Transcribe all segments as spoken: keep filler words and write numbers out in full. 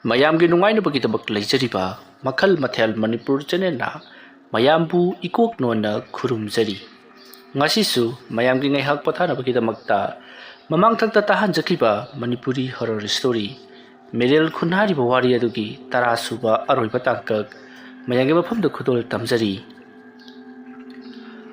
ꯃꯌꯥꯝꯒꯤ ꯅꯨꯡꯉꯥꯏꯅꯕꯒꯤꯗꯃꯛ ꯂꯩꯖꯔꯤꯕ ꯃꯈꯜ ꯃꯊꯦꯜ ꯃꯅꯤꯄꯨꯔ ꯆꯦꯅꯦꯜꯅ ꯃꯌꯥꯝꯕꯨ ꯏꯀꯣꯛ ꯅꯣꯟꯅ ꯈꯨꯔꯨꯝꯖꯔꯤ꯫ ꯉꯁꯤꯁꯨ ꯃꯌꯥꯝꯒꯤ ꯉꯥꯏꯍꯥꯛ ꯄꯣꯊꯥꯅꯕꯒꯤꯗꯃꯛꯇ ꯃꯃꯥꯡꯊꯛꯇ ꯇꯥꯍꯟꯖꯈꯤꯕ ꯃꯅꯤꯄꯨꯔꯤ ꯍꯣꯔꯔ ꯁ꯭ꯇꯣꯔꯤ ꯃꯦꯔꯦꯜ ꯈꯨꯟ ꯍꯥꯏꯔꯤꯕ ꯋꯥꯔꯤ ꯑꯗꯨꯒꯤ ꯇꯔꯥ ꯁꯨꯕ ꯑꯔꯣꯏꯕ ꯇꯥꯡꯀꯛ ꯃꯌꯥꯝꯒꯤ ꯃꯐꯝꯗ ꯈꯨꯗꯣꯜ ꯇꯝꯖꯔꯤ꯫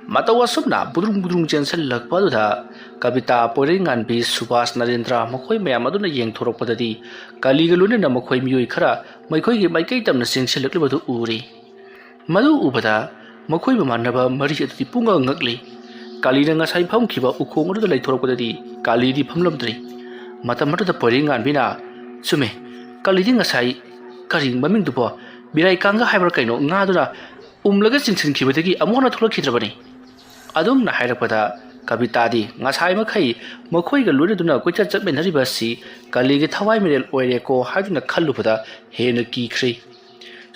ꯃꯇꯧ ꯑꯁꯨꯝꯅ ꯕꯨꯗ꯭ꯔꯨꯡ ꯕꯨꯗ꯭ꯔꯨꯡ ꯆꯦꯟꯁꯤꯜꯂꯛꯄ ꯑꯗꯨꯗ ꯀꯕꯤꯇꯥ, ꯄꯣꯏꯔꯩꯉꯥꯟꯕꯤ, ꯁꯨꯕꯥꯁ, ꯅꯔꯦꯟꯗ꯭ꯔ ꯃꯈꯣꯏ ꯃꯌꯥꯝ ꯑꯗꯨꯅ ꯌꯦꯡꯊꯣꯔꯛꯄꯗꯗꯤ ꯀꯥꯂꯤꯒ ꯂꯣꯏꯅꯅ ꯃꯈꯣꯏ ꯃꯤꯑꯣꯏ ꯈꯔ ꯃꯈꯣꯏꯒꯤ ꯃꯥꯏꯀꯩ ꯇꯝꯅ ꯆꯦꯟꯁꯤꯜꯂꯛꯂꯤꯕꯗꯨ ꯎꯔꯤ꯫ ꯃꯗꯨ ꯎꯕꯗ ꯃꯈꯣꯏ ꯃꯃꯥꯟꯅꯕ ꯃꯔꯤ ꯑꯗꯨꯗꯤ ꯄꯨꯡꯉꯛ ꯉꯛꯂꯤ꯫ ꯀꯥꯂꯤꯅ ꯉꯁꯥꯏ ꯐꯝꯈꯤꯕ ꯎꯈꯣꯡ ꯑꯗꯨꯗ ꯂꯩꯊꯣꯔꯛꯄꯗꯗꯤ ꯀꯥꯂꯤꯗꯤ ꯐꯝꯂꯝꯗ꯭ꯔꯤ꯫ ꯃꯇꯝ ꯑꯗꯨꯗ ꯄꯣꯏꯔꯩꯉꯥꯟꯕꯤꯅ, "ꯆꯨꯝꯃꯦ, ꯀꯥꯂꯤꯗꯤ ꯉꯁꯥꯏ, ꯀꯔꯤ ꯃꯃꯤꯡꯗꯨꯕꯣ, ꯕꯤꯔꯥꯏ ꯀꯥꯡꯒ ꯍꯥꯏꯕ꯭ꯔꯥ ꯀꯩꯅꯣ, ꯉꯥꯗꯨꯅ ꯎꯝꯂꯒ ꯆꯤꯡꯁꯤꯟꯈꯤꯕꯗꯒꯤ ꯑꯃꯨꯛ ꯍꯟꯅ ꯊꯣꯛꯂꯛꯈꯤꯗ꯭ꯔꯕꯅꯤ"꯫ ꯑꯗꯨꯝꯅ ꯍꯥꯏꯔꯛꯄꯗ ꯀꯕꯤꯇꯥꯗꯤ ꯉꯁꯥꯏ ꯃꯈꯩ ꯃꯈꯣꯏꯒ ꯂꯣꯏꯅꯗꯨꯅ ꯀꯣꯏꯆꯠ ꯆꯠꯃꯤꯟꯅꯔꯤꯕ ꯑꯁꯤ ꯀꯥꯂꯤꯒꯤ ꯊꯋꯥꯏ ꯃꯤꯔꯦꯜ ꯑꯣꯏꯔꯦꯀꯣ ꯍꯥꯏꯗꯨꯅ ꯈꯜꯂꯨꯕꯗ ꯍꯦꯟꯅ ꯀꯤꯈ꯭ꯔꯦ꯫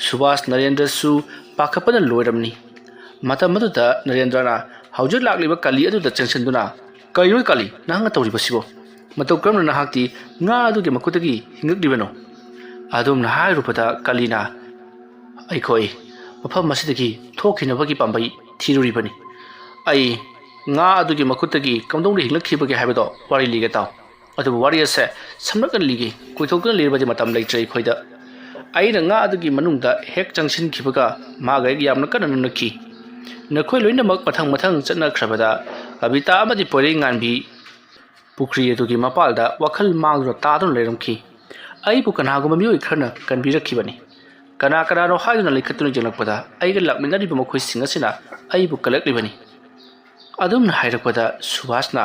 ꯁꯨꯕꯥꯁ, ꯅꯔꯦꯟꯗ꯭ꯔꯁꯨ ꯄꯥꯈꯠꯄꯅ ꯂꯣꯏꯔꯝꯅꯤ꯫ ꯃꯇꯝ ꯑꯗꯨꯗ ꯅꯔꯦꯟꯗ꯭ꯔꯅ ꯍꯧꯖꯤꯛ ꯂꯥꯛꯂꯤꯕ ꯀꯥꯂꯤ ꯑꯗꯨꯗ ꯆꯪꯁꯤꯟꯗꯨꯅ, "ꯀꯔꯤꯅꯣ ꯀꯥꯂꯤ, ꯅꯍꯥꯛꯅ ꯇꯧꯔꯤꯕꯁꯤꯕꯣ? ꯃꯇꯧ ꯀꯔꯝꯅ ꯅꯍꯥꯛꯇꯤ ꯉꯥ ꯑꯗꯨꯒꯤ ꯃꯈꯨꯠꯇꯒꯤ ꯍꯤꯡꯉꯛꯂꯤꯕꯅꯣ?" ꯑꯗꯨꯝꯅ ꯍꯥꯏꯔꯨꯕꯗ ꯀꯥꯂꯤꯅ, "ꯑꯩꯈꯣꯏ ꯃꯐꯝ ꯑꯁꯤꯗꯒꯤ ꯊꯣꯛꯈꯤꯅꯕꯒꯤ ꯄꯥꯝꯕꯩ ꯊꯤꯔꯨꯔꯤꯕꯅꯤ꯫ ꯑꯩ ꯉꯥ ꯑꯗꯨꯒꯤ ꯃꯈꯨꯠꯇꯒꯤ ꯀꯝꯗꯧꯅ ꯍꯤꯡꯂꯛꯈꯤꯕꯒꯦ ꯍꯥꯏꯕꯗꯣ ꯋꯥꯔꯤ ꯂꯤꯒꯦ ꯇꯥꯎ꯫ ꯑꯗꯨꯕꯨ ꯋꯥꯔꯤ ꯑꯁꯦ ꯁꯝꯂꯞꯅ ꯂꯤꯒꯦ, ꯀꯣꯏꯊꯣꯛꯇꯨꯅ ꯂꯤꯔꯕꯗꯤ ꯃꯇꯝ ꯂꯩꯇ꯭ꯔꯦ ꯑꯩꯈꯣꯏꯗ꯫ ꯑꯩꯅ ꯉꯥ ꯑꯗꯨꯒꯤ ꯃꯅꯨꯡꯗ ꯍꯦꯛ ꯆꯪꯁꯤꯟꯈꯤꯕꯒ ꯃꯥꯒ ꯑꯩꯒ ꯌꯥꯝꯅ ꯀꯟꯅ ꯅꯛꯅꯈꯤ꯫ ꯅꯈꯣꯏ ꯂꯣꯏꯅꯃꯛ ꯃꯊꯪ ꯃꯊꯪ ꯆꯠꯅꯈ꯭ꯔꯕꯗ ꯀꯕꯤꯇꯥ ꯑꯃꯗꯤ ꯄꯣꯏꯔꯩꯉꯥꯟꯕꯤ ꯄꯨꯈ꯭ꯔꯤ ꯑꯗꯨꯒꯤ ꯃꯄꯥꯜꯗ ꯋꯥꯈꯜ ꯃꯥꯡꯗꯨꯅ ꯇꯥꯗꯨꯅ ꯂꯩꯔꯝꯈꯤ꯫ ꯑꯩꯕꯨ ꯀꯅꯥꯒꯨꯝꯕ ꯃꯤꯑꯣꯏ ꯈꯔꯅ ꯀꯟꯕꯤꯔꯛꯈꯤꯕꯅꯤ꯫ ꯀꯅꯥ ꯀꯅꯥꯅꯣ ꯍꯥꯏꯗꯨꯅ ꯂꯩꯈꯠꯇꯨꯅ ꯌꯦꯡꯂꯛꯄꯗ ꯑꯩꯒ ꯂꯥꯛꯃꯤꯟꯅꯔꯤꯕ ꯃꯈꯣꯏꯁꯤꯡ ꯑꯁꯤꯅ ꯑꯩꯕꯨ ꯀꯜꯂꯛꯂꯤꯕꯅꯤ"꯫ ꯑꯗꯨꯝꯅ ꯍꯥꯏꯔꯛꯄꯗ ꯁꯨꯕꯥꯁꯅ,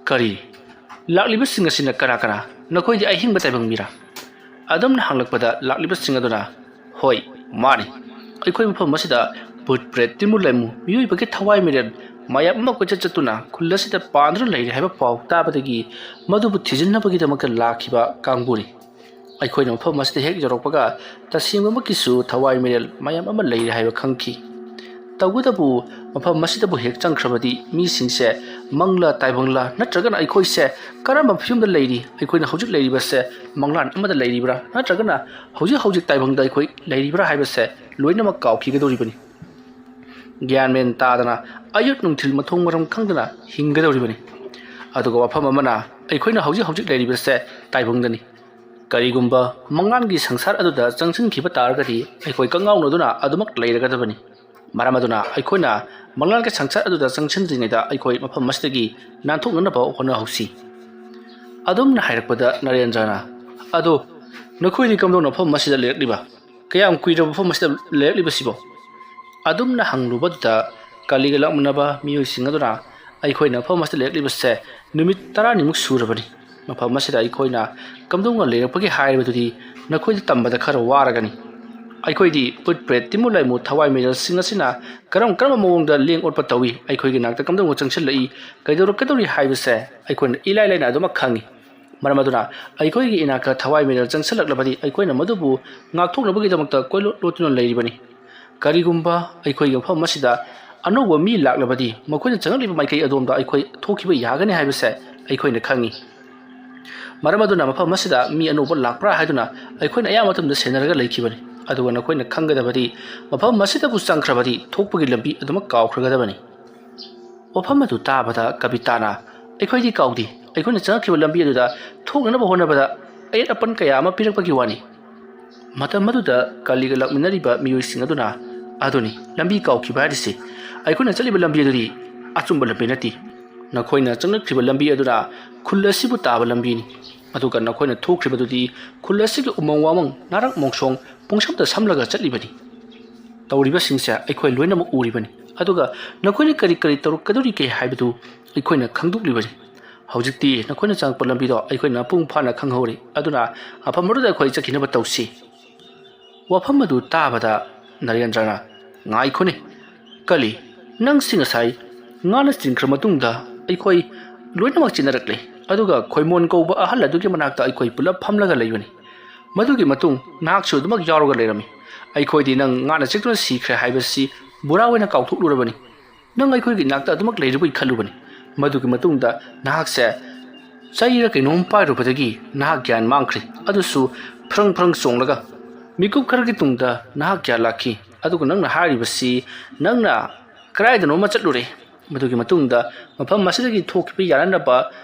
"ꯀꯔꯤ? ꯂꯥꯛꯂꯤꯕꯁꯤꯡ ꯑꯁꯤꯅ ꯀꯅꯥ ꯀꯅꯥ? ꯅꯈꯣꯏꯗꯤ ꯑꯍꯤꯡꯕ ꯇꯥꯏꯕꯪ ꯃꯤꯔꯥ?" ꯑꯗꯨꯝꯅ ꯍꯪꯂꯛꯄꯗ ꯂꯥꯛꯂꯤꯕꯁꯤꯡ ꯑꯗꯨꯅ, "ꯍꯣꯏ, ꯃꯥꯅꯤ꯫ ꯑꯩꯈꯣꯏ ꯃꯐꯝ ꯑꯁꯤꯗ ꯚꯨꯠ ꯄ꯭ꯔꯦꯠ, ꯇꯤꯟꯃꯨ ꯂꯥꯏꯃꯨ, ꯃꯤꯑꯣꯏꯕꯒꯤ ꯊꯋꯥꯏ ꯃꯤꯔꯦꯜ ꯃꯌꯥꯝ ꯑꯃ ꯀꯣꯏꯆꯠ ꯆꯠꯇꯨꯅ ꯈꯨꯜ ꯑꯁꯤꯗ ꯄꯥꯟꯗꯨꯅ ꯂꯩꯔꯦ ꯍꯥꯏꯕ ꯄꯥꯎ ꯇꯥꯕꯗꯒꯤ ꯃꯗꯨꯕꯨ ꯊꯤꯖꯤꯟꯅꯕꯒꯤꯗꯃꯛꯇ ꯂꯥꯛꯈꯤꯕ ꯀꯥꯡꯕꯨꯅꯤ꯫ ꯑꯩꯈꯣꯏꯅ ꯃꯐꯝ ꯑꯁꯤꯗ ꯍꯦꯛ ꯌꯧꯔꯛꯄꯒ ꯇꯁꯦꯡꯕꯃꯛꯀꯤꯁꯨ ꯊꯋꯥꯏ ꯃꯤꯔꯦꯜ ꯃꯌꯥꯝ ꯑꯃ ꯂꯩꯔꯦ ꯍꯥꯏꯕ ꯈꯪꯈꯤ꯫ ꯇꯧꯕꯇꯕꯨ ꯃꯐꯝ ꯑꯁꯤꯗꯕꯨ ꯍꯦꯛ ꯆꯪꯈ꯭ꯔꯕꯗꯤ ꯃꯤꯁꯤꯡꯁꯦ ꯃꯪꯂꯥ ꯇꯥꯏꯕꯪꯂꯥ, ꯅꯠꯇ꯭ꯔꯒꯅ ꯑꯩꯈꯣꯏꯁꯦ ꯀꯔꯝꯕ ꯐꯤꯕꯝꯗ ꯂꯩꯔꯤ, ꯑꯩꯈꯣꯏꯅ ꯍꯧꯖꯤꯛ ꯂꯩꯔꯤꯕꯁꯦ ꯃꯪꯂꯥꯟ ꯑꯃꯗ ꯂꯩꯔꯤꯕ꯭ꯔꯥ, ꯅꯠꯇ꯭ꯔꯒꯅ ꯍꯧꯖꯤꯛ ꯍꯧꯖꯤꯛ ꯇꯥꯏꯕꯪꯗ ꯑꯩꯈꯣꯏ ꯂꯩꯔꯤꯕ꯭ꯔꯥ ꯍꯥꯏꯕꯁꯦ ꯂꯣꯏꯅꯃꯛ ꯀꯥꯎꯈꯤꯒꯗꯧꯔꯤꯕꯅꯤ꯫ ꯒ꯭ꯌꯥꯟ ꯃꯦꯟ ꯇꯥꯗꯅ ꯑꯌꯨꯛ ꯅꯨꯡꯊꯤꯜ ꯃꯊꯣꯡ ꯃꯔꯝ ꯈꯪꯗꯅ ꯍꯤꯡꯒꯗꯧꯔꯤꯕꯅꯤ꯫ ꯑꯗꯨꯒ ꯋꯥꯐꯝ ꯑꯃꯅ, ꯑꯩꯈꯣꯏꯅ ꯍꯧꯖꯤꯛ ꯍꯧꯖꯤꯛ ꯂꯩꯔꯤꯕꯁꯦ ꯇꯥꯏꯕꯪꯗꯅꯤ꯫ ꯀꯔꯤꯒꯨꯝꯕ ꯃꯪꯂꯥꯟꯒꯤ ꯁꯪꯁꯥꯔ ꯑꯗꯨꯗ ꯆꯪꯁꯤꯟꯈꯤꯕ ꯇꯥꯔꯒꯗꯤ ꯑꯩꯈꯣꯏ ꯀꯉꯥꯎꯅꯗꯨꯅ ꯑꯗꯨꯃꯛ ꯂꯩꯔꯒꯗꯕꯅꯤ꯫ ꯃꯔꯝ ꯑꯗꯨꯅ ꯑꯩꯈꯣꯏꯅ ꯃꯪꯂꯥꯟꯒꯤ ꯁꯪꯁꯥꯔ ꯑꯗꯨꯗ ꯆꯪꯁꯤꯟꯗ꯭ꯔꯤꯉꯩꯗ ꯑꯩꯈꯣꯏ ꯃꯐꯝ ꯑꯁꯤꯗꯒꯤ ꯅꯥꯟꯊꯣꯛꯅꯅꯕ ꯍꯣꯠꯅꯍꯧꯁꯤ꯫ ꯑꯗꯨꯝꯅ ꯍꯥꯏꯔꯛꯄꯗ ꯅꯔꯦꯟꯗ꯭ꯔꯅ, "ꯑꯗꯣ ꯅꯈꯣꯏꯗꯤ ꯀꯝꯗꯧꯅ ꯃꯐꯝ ꯑꯁꯤꯗ ꯂꯩꯔꯛꯂꯤꯕ? ꯀꯌꯥꯝ ꯀꯨꯏꯔꯕ ꯃꯐꯝ ꯑꯁꯤꯗ ꯂꯩꯔꯛꯂꯤꯕꯁꯤꯕꯣ?" ꯑꯗꯨꯝꯅ ꯍꯪꯂꯨꯕꯗꯨꯗ ꯀꯥꯂꯤꯒ ꯂꯥꯛꯃꯤꯟꯅꯕ ꯃꯤꯑꯣꯏꯁꯤꯡ ꯑꯗꯨꯅ, "ꯑꯩꯈꯣꯏꯅ ꯃꯐꯝ ꯑꯁꯤꯗ ꯂꯩꯔꯛꯂꯤꯕꯁꯦ ꯅꯨꯃꯤꯠ ꯇꯔꯥꯅꯤꯃꯨꯛ ꯁꯨꯔꯕꯅꯤ꯫ ꯃꯐꯝ ꯑꯁꯤꯗ ꯑꯩꯈꯣꯏꯅ ꯀꯝꯗꯧꯅ ꯂꯩꯔꯛꯄꯒꯦ ꯍꯥꯏꯔꯕꯗꯨꯗꯤ ꯅꯈꯣꯏꯗ ꯇꯝꯕꯗ ꯈꯔ ꯋꯥꯔꯒꯅꯤ꯫ ꯑꯩꯈꯣꯏꯗꯤ ꯄꯨꯠ ꯄ꯭ꯔꯦꯠ, ꯇꯤꯟꯃꯨꯠ ꯂꯥꯏꯃꯨ, ꯊꯋꯥꯏ ꯃꯩꯗꯜꯁꯤꯡ ꯑꯁꯤꯅ ꯀꯔꯝ ꯀꯔꯝꯕ ꯃꯑꯣꯡꯗ ꯂꯦꯡ ꯑꯣꯠꯄ ꯇꯧꯏ, ꯑꯩꯈꯣꯏꯒꯤ ꯅꯥꯛꯇ ꯀꯝꯗꯧꯅ ꯆꯪꯁꯤꯜꯂꯛꯏ, ꯀꯩꯗꯧꯔꯛꯀꯗꯧꯔꯤ ꯍꯥꯏꯕꯁꯦ ꯑꯩꯈꯣꯏꯅ ꯏꯂꯥꯏ ꯂꯥꯏꯅ ꯑꯗꯨꯃꯛ ꯈꯪꯏ꯫ ꯃꯔꯝ ꯑꯗꯨꯅ ꯑꯩꯈꯣꯏꯒꯤ ꯏꯅꯥꯛꯇ ꯊꯋꯥꯏ ꯃꯩꯗꯜ ꯆꯪꯁꯤꯜꯂꯛꯂꯕꯗꯤ ꯑꯩꯈꯣꯏꯅ ꯃꯗꯨꯕꯨ ꯉꯥꯛꯊꯣꯛꯅꯕꯒꯤꯗꯃꯛꯇ ꯀꯣꯏꯂꯣꯠ ꯂꯣꯠꯇꯨꯅ ꯂꯩꯔꯤꯕꯅꯤ꯫ ꯀꯔꯤꯒꯨꯝꯕ ꯑꯩꯈꯣꯏꯒꯤ ꯃꯐꯝ ꯑꯁꯤꯗ ꯑꯅꯧꯕ ꯃꯤ ꯂꯥꯛꯂꯕꯗꯤ ꯃꯈꯣꯏꯅ ꯆꯪꯂꯛꯂꯤꯕ ꯃꯥꯏꯀꯩ ꯑꯗꯣꯝꯗ ꯑꯩꯈꯣꯏ ꯊꯣꯛꯈꯤꯕ ꯌꯥꯒꯅꯤ ꯍꯥꯏꯕꯁꯦ ꯑꯩꯈꯣꯏꯅ ꯈꯪꯏ꯫ ꯃꯔꯝ ꯑꯗꯨꯅ ꯃꯐꯝ ꯑꯁꯤꯗ ꯃꯤ ꯑꯅꯧꯕ ꯂꯥꯛꯄ꯭ꯔꯥ ꯍꯥꯏꯗꯨꯅ ꯑꯩꯈꯣꯏꯅ ꯑꯌꯥꯝꯕ ꯃꯇꯝꯗ ꯁꯦꯟꯅꯔꯒ ꯂꯩꯈꯤꯕꯅꯤ꯫ ꯑꯗꯨꯒ ꯅꯈꯣꯏꯅ ꯈꯪꯒꯗꯕꯗꯤ ꯃꯐꯝ ꯑꯁꯤꯗꯕꯨ ꯆꯪꯈ꯭ꯔꯕꯗꯤ ꯊꯣꯛꯄꯒꯤ ꯂꯝꯕꯤ ꯑꯗꯨꯃꯛ ꯀꯥꯎꯈ꯭ꯔꯒꯗꯕꯅꯤ꯫" ꯋꯥꯐꯝ ꯑꯗꯨ ꯇꯥꯕꯗ ꯀꯕꯤꯇꯥꯅ, "ꯑꯩꯈꯣꯏꯗꯤ ꯀꯥꯎꯗꯦ, ꯑꯩꯈꯣꯏꯅ ꯆꯪꯉꯛꯈꯤꯕ ꯂꯝꯕꯤ ꯑꯗꯨꯗ ꯊꯣꯛꯅꯅꯕ ꯍꯣꯠꯅꯕꯗ ꯑꯌꯦꯠ ꯑꯄꯟ ꯀꯌꯥ ꯑꯃ ꯄꯤꯔꯛꯄꯒꯤ ꯋꯥꯅꯤ꯫" ꯃꯇꯝ ꯑꯗꯨꯗ ꯀꯥꯂꯤꯒ ꯂꯥꯛꯃꯤꯟꯅꯔꯤꯕ ꯃꯤꯑꯣꯏꯁꯤꯡ ꯑꯗꯨꯅ, "ꯑꯗꯨꯅꯤ, ꯂꯝꯕꯤ ꯀꯥꯎꯈꯤꯕ ꯍꯥꯏꯔꯤꯁꯤ꯫ ꯑꯩꯈꯣꯏꯅ ꯆꯠꯂꯤꯕ ꯂꯝꯕꯤ ꯑꯗꯨꯗꯤ ꯑꯆꯨꯝꯕ ꯂꯝꯕꯤ ꯅꯠꯇꯦ꯫ ꯅꯈꯣꯏꯅ ꯆꯪꯂꯛꯈꯤꯕ ꯂꯝꯕꯤ ꯑꯗꯨꯅ ꯈꯨꯜ ꯑꯁꯤꯕꯨ ꯇꯥꯕ ꯂꯝꯕꯤꯅꯤ꯫ ꯑꯗꯨꯒ ꯅꯈꯣꯏꯅ ꯊꯣꯛꯈ꯭ꯔꯤꯕꯗꯨꯗꯤ ꯈꯨꯜ ꯑꯁꯤꯒꯤ ꯎꯃꯪ ꯋꯥꯃꯪ, ꯅꯥꯔꯛ ꯃꯣꯡꯁꯣꯡ ꯄꯨꯡꯁꯝꯗ ꯁꯝꯂꯒ ꯆꯠꯂꯤꯕꯅꯤ꯫ ꯇꯧꯔꯤꯕꯁꯤꯡꯁꯦ ꯑꯩꯈꯣꯏ ꯂꯣꯏꯅꯃꯛ ꯎꯔꯤꯕꯅꯤ꯫ ꯑꯗꯨꯒ ꯅꯈꯣꯏꯅ ꯀꯔꯤ ꯀꯔꯤ ꯇꯧꯔꯛꯀꯗꯧꯔꯤꯒꯦ ꯍꯥꯏꯕꯗꯨ ꯑꯩꯈꯣꯏꯅ ꯈꯪꯗꯣꯛꯂꯤꯕꯅꯤ꯫ ꯍꯧꯖꯤꯛꯇꯤ ꯅꯈꯣꯏꯅ ꯆꯪꯉꯛꯄ ꯂꯝꯕꯤꯗꯣ ꯑꯩꯈꯣꯏꯅ ꯃꯄꯨꯡ ꯐꯥꯅ ꯈꯪꯍꯧꯔꯤ꯫ ꯑꯗꯨꯅ ꯃꯐꯝ ꯑꯗꯨꯗ ꯑꯩꯈꯣꯏ ꯆꯠꯈꯤꯅꯕ ꯇꯧꯁꯤ꯫" ꯋꯥꯐꯝ ꯑꯗꯨ ꯇꯥꯕꯗ ꯅꯔꯦꯟꯗ꯭ꯔꯅ, "ꯉꯥꯏꯈꯣꯅꯦ, ꯀꯂꯤ, ꯅꯪꯁꯤ ꯉꯁꯥꯏ ꯉꯥꯅ ꯆꯤꯡꯈ꯭ꯔ ꯃꯇꯨꯡꯗ ꯑꯩꯈꯣꯏ ꯂꯣꯏꯅꯃꯛ ꯆꯦꯟꯅꯔꯛꯂꯦ꯫ ꯑꯗꯨꯒ ꯈꯣꯏꯃꯣꯟ ꯀꯧꯕ ꯑꯍꯜ ꯑꯗꯨꯒꯤ ꯃꯅꯥꯛꯇ ꯑꯩꯈꯣꯏ ꯄꯨꯂꯞ ꯐꯝꯂꯒ ꯂꯩꯕꯅꯤ꯫ ꯃꯗꯨꯒꯤ ꯃꯇꯨꯡ ꯅꯍꯥꯛꯁꯨ ꯑꯗꯨꯃꯛ ꯌꯥꯎꯔꯒ ꯂꯩꯔꯝꯃꯤ꯫ ꯑꯩꯈꯣꯏꯗꯤ ꯅꯪ ꯉꯥꯅ ꯆꯤꯛꯇꯨꯅ ꯁꯤꯈ꯭ꯔꯦ ꯍꯥꯏꯕꯁꯤ ꯄꯨꯔꯥ ꯑꯣꯏꯅ ꯀꯥꯎꯊꯣꯛꯂꯨꯔꯕꯅꯤ꯫ ꯅꯪ ꯑꯩꯈꯣꯏꯒꯤ ꯅꯥꯛꯇ ꯑꯗꯨꯃꯛ ꯂꯩꯔꯤꯕꯣꯏ ꯈꯜꯂꯨꯕꯅꯤ꯫ ꯃꯗꯨꯒꯤ ꯃꯇꯨꯡꯗ ꯅꯍꯥꯛꯁꯦ ꯆꯩꯔ ꯀꯩꯅꯣꯝ ꯄꯥꯏꯔꯨꯕꯗꯒꯤ ꯅꯍꯥꯛ ꯒ꯭ꯌꯥꯟ ꯃꯥꯡꯈ꯭ꯔꯦ꯫ ꯑꯗꯨꯁꯨ ꯐ꯭ꯔꯪ ꯐ꯭ꯔꯪ ꯆꯣꯡꯂꯒ ꯃꯤꯀꯨꯞ ꯈꯔꯒꯤ ꯇꯨꯡꯗ ꯅꯍꯥꯛ ꯒ꯭ꯌꯥꯟ ꯂꯥꯛꯈꯤ꯫ ꯑꯗꯨꯒ ꯅꯪꯅ ꯍꯥꯏꯔꯤꯕꯁꯤ ꯅꯪꯅ ꯀꯗꯥꯏꯗꯅꯣꯃ ꯆꯠꯂꯨꯔꯦ꯫ ꯃꯗꯨꯒꯤ ꯃꯇꯨꯡꯗ ꯃꯐꯝ ꯑꯁꯤꯗꯒꯤ ꯊꯣꯛꯈꯤꯕ ꯌꯥꯅꯅꯕ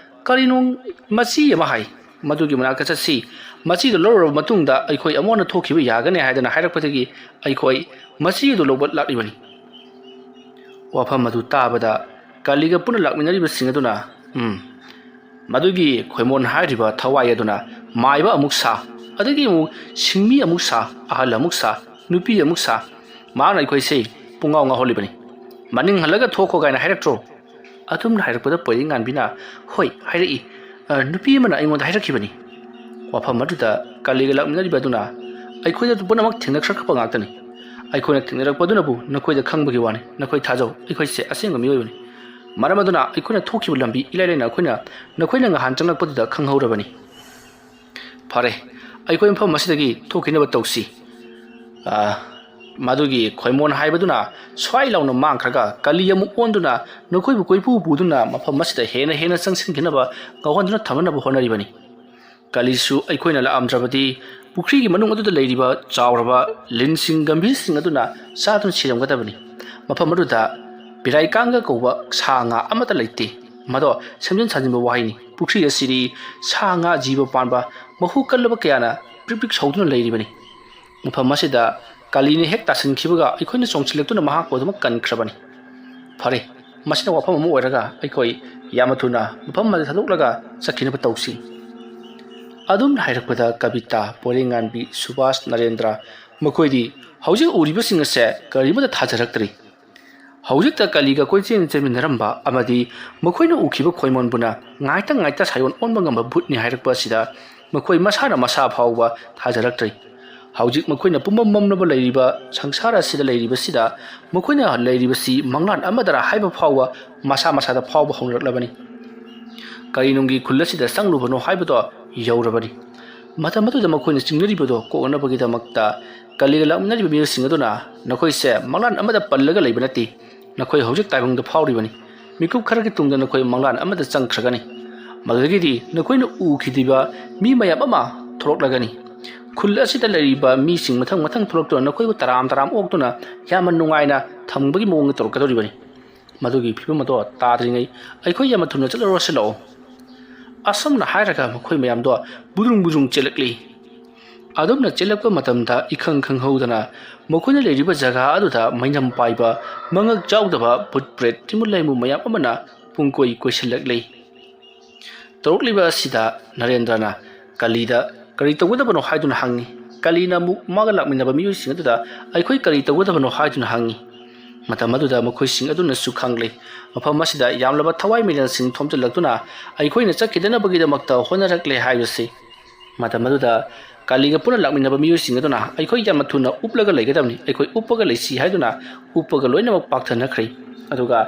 ꯀꯔꯤꯅꯣ ꯃꯆꯤ ꯑꯃ ꯍꯥꯏ꯫ ꯃꯗꯨꯒꯤ ꯃꯅꯥꯛꯇ ꯆꯠꯁꯤ꯫ ꯃꯆꯤꯗꯨ ꯂꯧꯔꯨꯔꯕ ꯃꯇꯨꯡꯗ ꯑꯩꯈꯣꯏ ꯑꯃꯨꯛ ꯍꯟꯅ ꯊꯣꯛꯈꯤꯕ ꯌꯥꯒꯅꯤ ꯍꯥꯏꯗꯅ ꯍꯥꯏꯔꯛꯄꯗꯒꯤ ꯑꯩꯈꯣꯏ ꯃꯆꯤ ꯑꯗꯨ ꯂꯧꯕ ꯂꯥꯛꯂꯤꯕꯅꯤ꯫ ꯋꯥꯐꯝ ꯑꯗꯨ ꯇꯥꯕꯗ ꯀꯥꯂꯤꯒ ꯄꯨꯟꯅ ꯂꯥꯛꯃꯤꯟꯅꯔꯤꯕꯁꯤꯡ ꯑꯗꯨꯅ, "ꯎꯝ, ꯃꯗꯨꯒꯤ ꯈꯣꯏꯃꯣꯟ ꯍꯥꯏꯔꯤꯕ ꯊꯋꯥꯏ ꯑꯗꯨꯅ ꯃꯥꯏꯕ ꯑꯃꯨꯛ ꯁꯥ, ꯑꯗꯒꯤ ꯑꯃꯨꯛ ꯁꯤꯡꯃꯤ ꯑꯃꯨꯛ ꯁꯥ, ꯑꯍꯜ ꯑꯃꯨꯛ ꯁꯥ, ꯅꯨꯄꯤ ꯑꯃꯨꯛ ꯁꯥ, ꯃꯥꯅ ꯑꯩꯈꯣꯏꯁꯦ ꯄꯨꯡꯉꯥꯎ ꯉꯥꯎꯍꯜꯂꯤꯕꯅꯤ꯫ ꯃꯅꯤꯡ ꯍꯜꯂꯒ ꯊꯣꯛꯈꯣ ꯀꯥꯏꯅ ꯍꯥꯏꯔꯛꯇ꯭ꯔꯣ?" ꯑꯗꯨꯝꯅ ꯍꯥꯏꯔꯛꯄꯗ ꯄꯣꯏꯔꯩꯉꯥꯟꯕꯤꯅ, "ꯍꯣꯏ, ꯍꯥꯏꯔꯛꯏ꯫ ꯑ, ꯅꯨꯄꯤ ꯑꯃꯅ ꯑꯩꯉꯣꯟꯗ ꯍꯥꯏꯔꯛꯈꯤꯕꯅꯤ꯫" ꯋꯥꯐꯝ ꯑꯗꯨꯗ ꯀꯥꯂꯤꯒ ꯂꯥꯛꯃꯤꯟꯅꯔꯤꯕ ꯑꯗꯨꯅ, "ꯑꯩꯈꯣꯏꯗ ꯄꯨꯝꯅꯃꯛ ꯊꯦꯡꯅꯈ꯭ꯔꯛꯄ ꯉꯥꯛꯇꯅꯤ꯫ ꯑꯩꯈꯣꯏꯅ ꯊꯦꯡꯅꯔꯛꯄꯗꯨꯅꯕꯨ ꯅꯈꯣꯏꯗ ꯈꯪꯕꯒꯤ ꯋꯥꯅꯤ꯫ ꯅꯈꯣꯏ ꯊꯥꯖꯧ, ꯑꯩꯈꯣꯏꯁꯦ ꯑꯁꯦꯡꯕ ꯃꯤꯑꯣꯏꯕꯅꯤ꯫ ꯃꯔꯝ ꯑꯗꯨꯅ ꯑꯩꯈꯣꯏꯅ ꯊꯣꯛꯈꯤꯕ ꯂꯝꯕꯤ ꯏꯂꯥꯏ ꯂꯥꯏꯅ ꯑꯩꯈꯣꯏꯅ, ꯅꯈꯣꯏꯅ ꯉꯍꯥꯟ ꯆꯪꯂꯛꯄꯗꯨꯗ ꯈꯪꯍꯧꯔꯕꯅꯤ꯫ ꯐꯔꯦ, ꯑꯩꯈꯣꯏ ꯃꯐꯝ ꯑꯁꯤꯗꯒꯤ ꯊꯣꯛꯈꯤꯅꯕ ꯇꯧꯁꯤ꯫" ꯑ, ꯃꯗꯨꯒꯤ ꯈꯣꯏꯃꯣꯟ ꯍꯥꯏꯕꯗꯨꯅ ꯁ꯭ꯋꯥꯏ ꯂꯥꯎꯅ ꯃꯥꯡꯈ꯭ꯔꯒ ꯀꯥꯂꯤ ꯑꯃꯨꯛ ꯑꯣꯟꯗꯨꯅ ꯅꯈꯣꯏꯕꯨ ꯀꯣꯏꯄꯨ ꯄꯨꯗꯨꯅ ꯃꯐꯝ ꯑꯁꯤꯗ ꯍꯦꯟꯅ ꯍꯦꯟꯅ ꯆꯪꯁꯤꯟꯈꯤꯅꯕ ꯉꯥꯎꯍꯟꯗꯨꯅ ꯊꯝꯅꯅꯕ ꯍꯣꯠꯅꯔꯤꯕꯅꯤ꯫ ꯀꯥꯂꯤꯁꯨ ꯑꯩꯈꯣꯏꯅ ꯂꯥꯛꯑꯝꯗ꯭ꯔꯕꯗꯤ ꯄꯨꯈ꯭ꯔꯤꯒꯤ ꯃꯅꯨꯡ ꯑꯗꯨꯗ ꯂꯩꯔꯤꯕ ꯆꯥꯎꯔꯕ ꯂꯤꯟꯁꯤꯡ ꯒꯝꯚꯤꯔꯁꯤꯡ ꯑꯗꯨꯅ ꯆꯥꯗꯨꯅ ꯁꯤꯔꯝꯒꯗꯕꯅꯤ꯫ ꯃꯐꯝ ꯑꯗꯨꯗ ꯕꯤꯔꯥꯏꯀꯥꯡꯒ ꯀꯧꯕ ꯁꯥ ꯉꯥ ꯑꯃꯠꯇ ꯂꯩꯇꯦ꯫ ꯃꯗꯣ ꯁꯦꯝꯖꯤꯟ ꯁꯥꯖꯤꯟꯕ ꯋꯥꯍꯩꯅꯤ꯫ ꯄꯨꯈ꯭ꯔꯤ ꯑꯁꯤꯗꯤ ꯁꯥ ꯉꯥ ꯖꯤꯕ ꯄꯥꯟꯕ ꯃꯍꯨ ꯀꯜꯂꯕ ꯀꯌꯥꯅ ꯄ꯭ꯔꯤꯛ ꯄ꯭ꯔꯤꯛ ꯁꯧꯗꯨꯅ ꯂꯩꯔꯤꯕꯅꯤ꯫ ꯃꯐꯝ ꯑꯁꯤꯗ ꯀꯥꯂꯤꯅ ꯍꯦꯛ ꯇꯥꯁꯤꯟꯈꯤꯕꯒ ꯑꯩꯈꯣꯏꯅ ꯆꯣꯡꯁꯤꯜꯂꯛꯇꯨꯅ ꯃꯍꯥꯛꯄꯨ ꯑꯗꯨꯃꯛ ꯀꯟꯈ꯭ꯔꯕꯅꯤ꯫ ꯐꯔꯦ, ꯃꯁꯤꯅ ꯋꯥꯐꯝ ꯑꯃ ꯑꯣꯏꯔꯒ ꯑꯩꯈꯣꯏ ꯌꯥꯝꯅ ꯊꯨꯅ ꯃꯐꯝ ꯑꯗꯨ ꯊꯥꯗꯣꯛꯂꯒ ꯆꯠꯈꯤꯅꯕ ꯇꯧꯁꯤ꯫ ꯑꯗꯨꯝꯅ ꯍꯥꯏꯔꯛꯄꯗ ꯀꯕꯤꯇꯥ, ꯄꯣꯏꯔꯩꯉꯥꯟꯕꯤ, ꯁꯨꯕꯥꯁ, ꯅꯔꯦꯟꯗ꯭ꯔ ꯃꯈꯣꯏꯗꯤ ꯍꯧꯖꯤꯛ ꯎꯔꯤꯕꯁꯤꯡ ꯑꯁꯦ ꯀꯔꯤꯃꯠꯇ ꯊꯥꯖꯔꯛꯇ꯭ꯔꯤ꯫ ꯍꯧꯖꯤꯛꯇ ꯀꯥꯂꯤꯒ ꯀꯣꯏꯆꯦꯟ ꯆꯦꯟꯃꯤꯟꯅꯔꯝꯕ ꯑꯃꯗꯤ ꯃꯈꯣꯏꯅ ꯎꯈꯤꯕ ꯈꯣꯏꯃꯣꯟꯕꯨꯅ ꯉꯥꯏꯇ ꯉꯥꯏꯇ ꯁꯥꯏꯑꯣꯟ ꯑꯣꯟꯕ ꯉꯝꯕ ꯚꯨꯠꯅꯤ ꯍꯥꯏꯔꯛꯄ ꯑꯁꯤꯗ ꯃꯈꯣꯏ ꯃꯁꯥꯅ ꯃꯁꯥ ꯐꯥꯎꯕ ꯊꯥꯖꯔꯛꯇ꯭ꯔꯤ꯫ ꯍꯧꯖꯤꯛ ꯃꯈꯣꯏꯅ ꯄꯨꯝꯃꯝ ꯃꯝꯂꯕ ꯂꯩꯔꯤꯕ ꯁꯪꯁꯥꯔ ꯑꯁꯤꯗ ꯂꯩꯔꯤꯕꯁꯤꯗ ꯃꯈꯣꯏꯅ ꯂꯩꯔꯤꯕꯁꯤ ꯃꯪꯂꯥꯟ ꯑꯃꯗꯔ ꯍꯥꯏꯕ ꯐꯥꯎꯕ ꯃꯁꯥ ꯃꯁꯥꯗ ꯐꯥꯎꯕ ꯍꯧꯅꯔꯛꯂꯕꯅꯤ꯫ ꯀꯔꯤ ꯅꯨꯡꯒꯤ ꯈꯨꯜ ꯑꯁꯤꯗ ꯆꯪꯂꯨꯕꯅꯣ ꯍꯥꯏꯕꯗꯣ ꯌꯧꯔꯕꯅꯤ꯫ ꯃꯇꯝ ꯑꯗꯨꯗ ꯃꯈꯣꯏꯅ ꯆꯤꯡꯅꯔꯤꯕꯗꯣ ꯀꯣꯛꯅꯅꯕꯒꯤꯗꯃꯛꯇ ꯀꯥꯂꯤꯒ ꯂꯥꯛꯃꯤꯟꯅꯔꯤꯕ ꯃꯤꯑꯣꯏꯁꯤꯡ ꯑꯗꯨꯅ, "ꯅꯈꯣꯏꯁꯦ ꯃꯪꯂꯥꯟ ꯑꯃꯗ ꯄꯜꯂꯒ ꯂꯩꯕ ꯅꯠꯇꯦ꯫ ꯅꯈꯣꯏ ꯍꯧꯖꯤꯛ ꯇꯥꯏꯕꯪꯗ ꯐꯥꯎꯔꯤꯕꯅꯤ꯫ ꯃꯤꯀꯨꯞ ꯈꯔꯒꯤ ꯇꯨꯡꯗ ꯅꯈꯣꯏ ꯃꯪꯂꯥꯟ ꯑꯃꯗ ꯆꯪꯈ꯭ꯔꯒꯅꯤ꯫ ꯃꯗꯨꯗꯒꯤꯗꯤ ꯅꯈꯣꯏꯅ ꯎꯈꯤꯗ꯭ꯔꯤꯕ ꯃꯤ ꯃꯌꯥꯝ ꯑꯃ ꯊꯣꯛꯂꯛꯂꯒꯅꯤ꯫ ꯈꯨꯜ ꯑꯁꯤꯗ ꯂꯩꯔꯤꯕ ꯃꯤꯁꯤꯡ ꯃꯊꯪ ꯃꯊꯪ ꯊꯣꯛꯂꯛꯇꯨꯅ ꯅꯈꯣꯏꯕꯨ ꯇꯔꯥꯝ ꯇꯔꯥꯝ ꯑꯣꯛꯇꯨꯅ ꯌꯥꯝꯅ ꯅꯨꯡꯉꯥꯏꯅ ꯊꯝꯕꯒꯤ ꯃꯑꯣꯡꯗ ꯇꯧꯔꯛꯀꯗꯧꯔꯤꯕꯅꯤ꯫ ꯃꯗꯨꯒꯤ ꯐꯤꯕꯝ ꯑꯗꯣ ꯇꯥꯗ꯭ꯔꯤꯉꯩ ꯑꯩꯈꯣꯏ ꯌꯥꯝꯅ ꯊꯨꯅ ꯆꯠꯂꯨꯔꯁꯤ ꯂꯥꯛꯑꯣ꯫ ꯑꯁꯨꯝꯅ ꯍꯥꯏꯔꯒ ꯃꯈꯣꯏ ꯃꯌꯥꯝꯗꯣ ꯕꯨꯗ꯭ꯔꯨꯡ ꯕꯨꯗ꯭ꯔꯨꯡ ꯆꯦꯜꯂꯛꯂꯤ꯫ ꯑꯗꯨꯝꯅ ꯆꯦꯜꯂꯛꯄ ꯃꯇꯝꯗ ꯏꯈꯪ ꯈꯪꯍꯧꯗꯅ ꯃꯈꯣꯏꯅ ꯂꯩꯔꯤꯕ ꯖꯒꯥ ꯑꯗꯨꯗ ꯃꯩꯅꯝ ꯄꯥꯏꯕ ꯃꯉꯛ ꯆꯥꯎꯗꯕ ꯚꯨꯠ ꯄ꯭ꯔꯦꯠ ꯇꯤꯃꯨ ꯂꯩꯃꯨ ꯃꯌꯥꯝ ꯑꯃꯅ ꯄꯨꯡꯀꯣꯏ ꯀꯣꯏꯁꯤꯜꯂꯛꯂꯤ꯫ ꯇꯧꯔꯛꯂꯤꯕ ꯑꯁꯤꯗ ꯅꯔꯦꯟꯗ꯭ꯔꯅ ꯀꯂꯤꯗ ꯀꯔꯤ ꯇꯧꯒꯗꯕꯅꯣ ꯍꯥꯏꯗꯨꯅ ꯍꯪꯉꯤ꯫ ꯀꯂꯤꯅ ꯑꯃꯨꯛ ꯃꯥꯒ ꯂꯥꯛꯃꯤꯟꯅꯕ ꯃꯤꯑꯣꯏꯁꯤꯡ ꯑꯗꯨꯗ ꯑꯩꯈꯣꯏ ꯀꯔꯤ ꯇꯧꯒꯗꯕꯅꯣ ꯍꯥꯏꯗꯨꯅ ꯍꯪꯉꯤ꯫ ꯃꯇꯝ ꯑꯗꯨꯗ ꯃꯈꯣꯏꯁꯤꯡ ꯑꯗꯨꯅꯁꯨ ꯈꯪꯂꯦ꯫ ꯃꯐꯝ ꯑꯁꯤꯗ ꯌꯥꯝꯂꯕ ꯊꯋꯥꯏ ꯃꯤꯔꯦꯜꯁꯤꯡ ꯊꯣꯝꯖꯤꯜꯂꯛꯇꯨꯅ ꯑꯩꯈꯣꯏꯅ ꯆꯠꯈꯤꯗꯅꯕꯒꯤꯗꯃꯛꯇ ꯍꯣꯠꯅꯔꯛꯂꯦ ꯍꯥꯏꯕꯁꯤ꯫ ꯃꯇꯝ ꯑꯗꯨꯗ ꯀꯥꯂꯤꯒ ꯄꯨꯟꯅ ꯂꯥꯛꯃꯤꯟꯅꯕ ꯃꯤꯑꯣꯏꯁꯤꯡ ꯑꯗꯨꯅ ꯑꯩꯈꯣꯏ ꯌꯥꯝꯅ ꯊꯨꯅ ꯎꯞꯂꯒ ꯂꯩꯒꯗꯕꯅꯤ, ꯑꯩꯈꯣꯏ ꯎꯞꯄꯒ ꯂꯩꯁꯤ ꯍꯥꯏꯗꯨꯅ ꯎꯞꯄꯒ ꯂꯣꯏꯅꯃꯛ ꯄꯥꯛꯊꯅꯈ꯭ꯔꯦ꯫ ꯑꯗꯨꯒ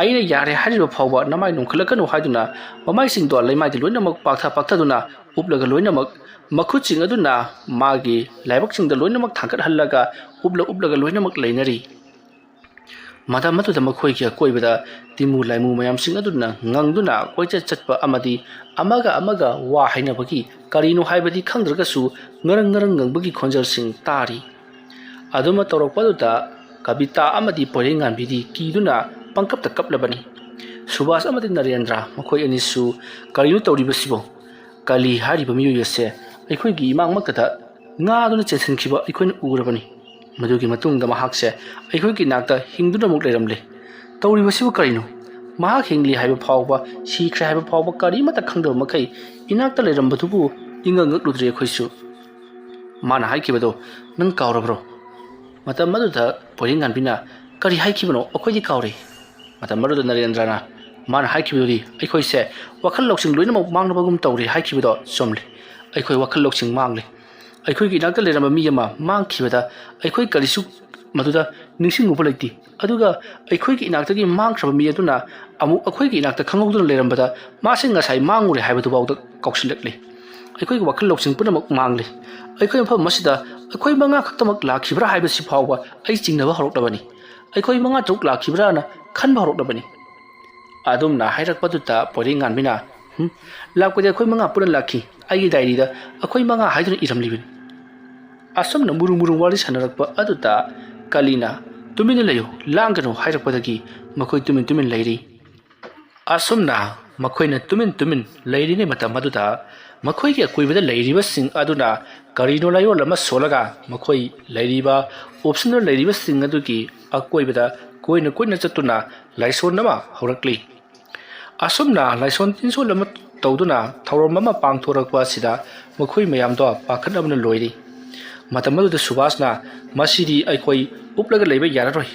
ꯑꯩꯅ ꯌꯥꯔꯦ ꯍꯥꯏꯔꯤꯕ ꯐꯥꯎꯕ ꯅꯃꯥꯏ ꯅꯣꯟꯈꯠꯂꯛꯀꯅꯨ ꯍꯥꯏꯗꯨꯅ ꯃꯃꯥꯏꯁꯤꯡꯗꯣ ꯂꯩꯃꯥꯏꯗ ꯂꯣꯏꯅꯃꯛ ꯄꯥꯛꯊ ꯄꯥꯛꯊꯗꯨꯅ ꯎꯞꯂꯒ ꯂꯣꯏꯅꯃꯛ ꯃꯈꯨꯠꯁꯤꯡ ꯑꯗꯨꯅ ꯃꯥꯒꯤ ꯂꯥꯏꯕꯛꯁꯤꯡꯗ ꯂꯣꯏꯅꯃꯛ ꯊꯥꯡꯒꯠꯍꯜꯂꯒ ꯎꯞꯂ ꯎꯞꯂꯒ ꯂꯣꯏꯅꯃꯛ ꯂꯩꯅꯔꯤ꯫ ꯃꯇꯝ ꯑꯗꯨꯗ ꯃꯈꯣꯏꯒꯤ ꯑꯀꯣꯏꯕꯗ ꯇꯤꯃꯨ ꯂꯥꯏꯃꯨ ꯃꯌꯥꯝꯁꯤꯡ ꯑꯗꯨꯅ ꯉꯪꯗꯨꯅ ꯀꯣꯏꯆꯠ ꯆꯠꯄ ꯑꯃꯗꯤ ꯑꯃꯒ ꯑꯃꯒ ꯋꯥ ꯍꯥꯏꯅꯕꯒꯤ ꯀꯔꯤꯅꯣ ꯍꯥꯏꯕꯗꯤ ꯈꯪꯗ꯭ꯔꯒꯁꯨ ꯉꯔꯪ ꯉꯔꯪ ꯉꯪꯕꯒꯤ ꯈꯣꯟꯖꯦꯜꯁꯤꯡ ꯇꯥꯔꯤ꯫ ꯑꯗꯨꯃ ꯇꯧꯔꯛꯄ ꯑꯗꯨꯗ ꯀꯕꯤꯇꯥ ꯑꯃꯗꯤ ꯄꯣꯏꯔꯩꯉꯥꯟꯕꯤꯗꯤ ꯀꯤꯗꯨꯅ ꯄꯪꯀꯞꯇ ꯀꯞꯂꯕꯅꯤ꯫ ꯁꯨꯕꯥꯁ ꯑꯃꯗꯤ ꯅꯔꯦꯟꯗ꯭ꯔ ꯃꯈꯣꯏ ꯑꯅꯤꯁꯨ ꯀꯔꯤꯅꯣ ꯇꯧꯔꯤꯕꯁꯤꯕꯣ? ꯀꯂꯤ ꯍꯥꯏꯔꯤꯕ ꯃꯤꯑꯣꯏ ꯑꯁꯦ ꯑꯩꯈꯣꯏꯒꯤ ꯏꯃꯥꯡꯃꯛꯇꯗ ꯉꯥꯗꯨꯅ ꯆꯦꯟꯁꯤꯟꯈꯤꯕ ꯑꯩꯈꯣꯏꯅ ꯎꯔꯕꯅꯤ꯫ ꯃꯗꯨꯒꯤ ꯃꯇꯨꯡꯗ ꯃꯍꯥꯛꯁꯦ ꯑꯩꯈꯣꯏꯒꯤ ꯏꯅꯥꯛꯇ ꯍꯤꯡꯗꯨꯅ ꯑꯃꯨꯛ ꯂꯩꯔꯝꯂꯦ꯫ ꯇꯧꯔꯤꯕꯁꯤꯕꯨ ꯀꯔꯤꯅꯣ? ꯃꯍꯥꯛ ꯍꯤꯡꯂꯤ ꯍꯥꯏꯕ ꯐꯥꯎꯕ, ꯁꯤꯈ꯭ꯔꯦ ꯍꯥꯏꯕ ꯐꯥꯎꯕ ꯀꯔꯤꯃꯠꯇ ꯈꯪꯗꯕ ꯃꯈꯩ ꯏꯅꯥꯛꯇ ꯂꯩꯔꯝꯕꯗꯨꯕꯨ ꯏꯉꯛ ꯉꯛꯂꯨꯗ꯭ꯔꯦ ꯑꯩꯈꯣꯏꯁꯨ꯫ ꯃꯥꯅ ꯍꯥꯏꯈꯤꯕꯗꯣ ꯅꯪ ꯀꯥꯎꯔꯕ꯭ꯔꯣ? ꯃꯇꯝ ꯑꯗꯨꯗ ꯄꯣꯏꯔꯦꯡꯉꯥꯟꯕꯤꯅ ꯀꯔꯤ ꯍꯥꯏꯈꯤꯕꯅꯣ? ꯑꯩꯈꯣꯏꯗꯤ ꯀꯥꯎꯔꯦ꯫ ꯃꯇꯝ ꯑꯗꯨꯗ ꯅꯔꯦꯟꯗ꯭ꯔꯅ ꯃꯥꯅ ꯍꯥꯏꯈꯤꯕꯗꯨꯗꯤ ꯑꯩꯈꯣꯏꯁꯦ ꯋꯥꯈꯜ ꯂꯧꯁꯤꯡ ꯂꯣꯏꯅꯃꯛ ꯃꯥꯡꯂꯕꯒꯨꯝ ꯇꯧꯔꯦ ꯍꯥꯏꯈꯤꯕꯗꯣ ꯆꯨꯝꯂꯦ꯫ ꯑꯩꯈꯣꯏ ꯋꯥꯈꯜ ꯂꯧꯁꯤꯡ ꯃꯥꯡꯂꯦ꯫ ꯑꯩꯈꯣꯏꯒꯤ ꯏꯅꯥꯛꯇ ꯂꯩꯔꯝꯕ ꯃꯤ ꯑꯃ ꯃꯥꯡꯈꯤꯕꯗ ꯑꯩꯈꯣꯏ ꯀꯔꯤꯁꯨ ꯃꯗꯨꯗ ꯅꯤꯡꯁꯤꯡꯉꯨꯕ ꯂꯩꯇꯦ꯫ ꯑꯗꯨꯒ ꯑꯩꯈꯣꯏꯒꯤ ꯏꯅꯥꯛꯇꯒꯤ ꯃꯥꯡꯈ꯭ꯔꯕ ꯃꯤ ꯑꯗꯨꯅ ꯑꯃꯨꯛ ꯑꯩꯈꯣꯏꯒꯤ ꯏꯅꯥꯛꯇ ꯈꯪꯍꯧꯗꯅ ꯂꯩꯔꯝꯕꯗ ꯃꯥꯁꯦ ꯉꯁꯥꯏ ꯃꯥꯡꯉꯨꯔꯦ ꯍꯥꯏꯕꯗꯨꯐꯥꯎꯗ ꯀꯥꯎꯁꯤꯜꯂꯛꯂꯦ꯫ ꯑꯩꯈꯣꯏꯒꯤ ꯋꯥꯈꯜ ꯂꯧꯁꯤꯡ ꯄꯨꯝꯅꯃꯛ ꯃꯥꯡꯂꯦ꯫ ꯑꯩꯈꯣꯏ ꯃꯐꯝ ꯑꯁꯤꯗ ꯑꯩꯈꯣꯏ ꯃꯉꯥ ꯈꯛꯇꯃꯛ ꯂꯥꯛꯈꯤꯕ꯭ꯔꯥ ꯍꯥꯏꯕꯁꯤ ꯐꯥꯎꯕ ꯑꯩ ꯆꯤꯡꯅꯕ ꯍꯧꯔꯛꯂꯕꯅꯤ꯫ ꯑꯩꯈꯣꯏ ꯃꯉꯥ ꯇꯔꯨꯛ ꯂꯥꯛꯈꯤꯕ꯭ꯔꯥꯅ ꯈꯟꯕ ꯍꯧꯔꯛꯂꯕꯅꯤ꯫ ꯑꯗꯨꯝꯅ ꯍꯥꯏꯔꯛꯄꯗꯨꯗ ꯄꯣꯏꯔꯩꯉꯥꯟꯕꯤꯅ, "ꯍꯨꯝ, ꯂꯥꯛꯄꯗꯤ ꯑꯩꯈꯣꯏ ꯃꯉꯥ ꯄꯨꯟꯅ ꯂꯥꯛꯈꯤ꯫ ꯑꯩꯒꯤ ꯗꯥꯏꯔꯤꯗ ꯑꯩꯈꯣꯏ ꯃꯉꯥ ꯍꯥꯏꯗꯨꯅ ꯏꯔꯝꯂꯤꯕꯅꯤ꯫" ꯑꯁꯨꯝꯅ ꯃꯨꯔꯨ ꯃꯨꯔꯨ ꯋꯥꯔꯤ ꯁꯥꯟꯅꯔꯛꯄ ꯑꯗꯨꯗ ꯀꯥꯂꯤꯅ, "ꯇꯨꯃꯤꯟꯅ ꯂꯩꯌꯨ, ꯂꯥꯡꯒꯅꯨ" ꯍꯥꯏꯔꯛꯄꯗꯒꯤ ꯃꯈꯣꯏ ꯇꯨꯃꯤꯟ ꯇꯨꯃꯤꯟ ꯂꯩꯔꯤ꯫ ꯑꯁꯨꯝꯅ ꯃꯈꯣꯏꯅ ꯇꯨꯃꯤꯟ ꯇꯨꯃꯤꯟ ꯂꯩꯔꯤꯉꯩ ꯃꯇꯝ ꯑꯗꯨꯗ ꯃꯈꯣꯏꯒꯤ ꯑꯀꯣꯏꯕꯗ ꯂꯩꯔꯤꯕꯁꯤꯡ ꯑꯗꯨꯅ ꯀꯔꯤꯅꯣ ꯂꯥꯏꯑꯣꯟ ꯑꯃ ꯁꯣꯜꯂꯒ ꯃꯈꯣꯏ ꯂꯩꯔꯤꯕ ꯑꯣꯞꯁꯟꯗ ꯂꯩꯔꯤꯕꯁꯤꯡ ꯑꯗꯨꯒꯤ ꯑꯀꯣꯏꯕꯗ ꯀꯣꯏꯅ ꯀꯣꯏꯅ ꯆꯠꯇꯨꯅ ꯂꯥꯏꯁꯣꯟ ꯑꯃ ꯍꯧꯔꯛꯂꯤ꯫ ꯑꯁꯨꯝꯅ ꯂꯥꯏꯁꯣꯟ ꯇꯤꯟꯁꯣꯜ ꯑꯃ ꯇꯧꯗꯨꯅ ꯊꯧꯔꯝ ꯑꯃ ꯄꯥꯡꯊꯣꯔꯛꯄ ꯑꯁꯤꯗ ꯃꯈꯣꯏ ꯃꯌꯥꯝꯗꯣ ꯄꯥꯈꯠꯅꯕꯅ ꯂꯣꯏꯔꯤ꯫ ꯃꯇꯝ ꯑꯗꯨꯗ ꯁꯨꯕꯥꯁꯅ, "ꯃꯁꯤꯗꯤ ꯑꯩꯈꯣꯏ ꯎꯞꯂꯒ ꯂꯩꯕ ꯌꯥꯔꯔꯣꯏ꯫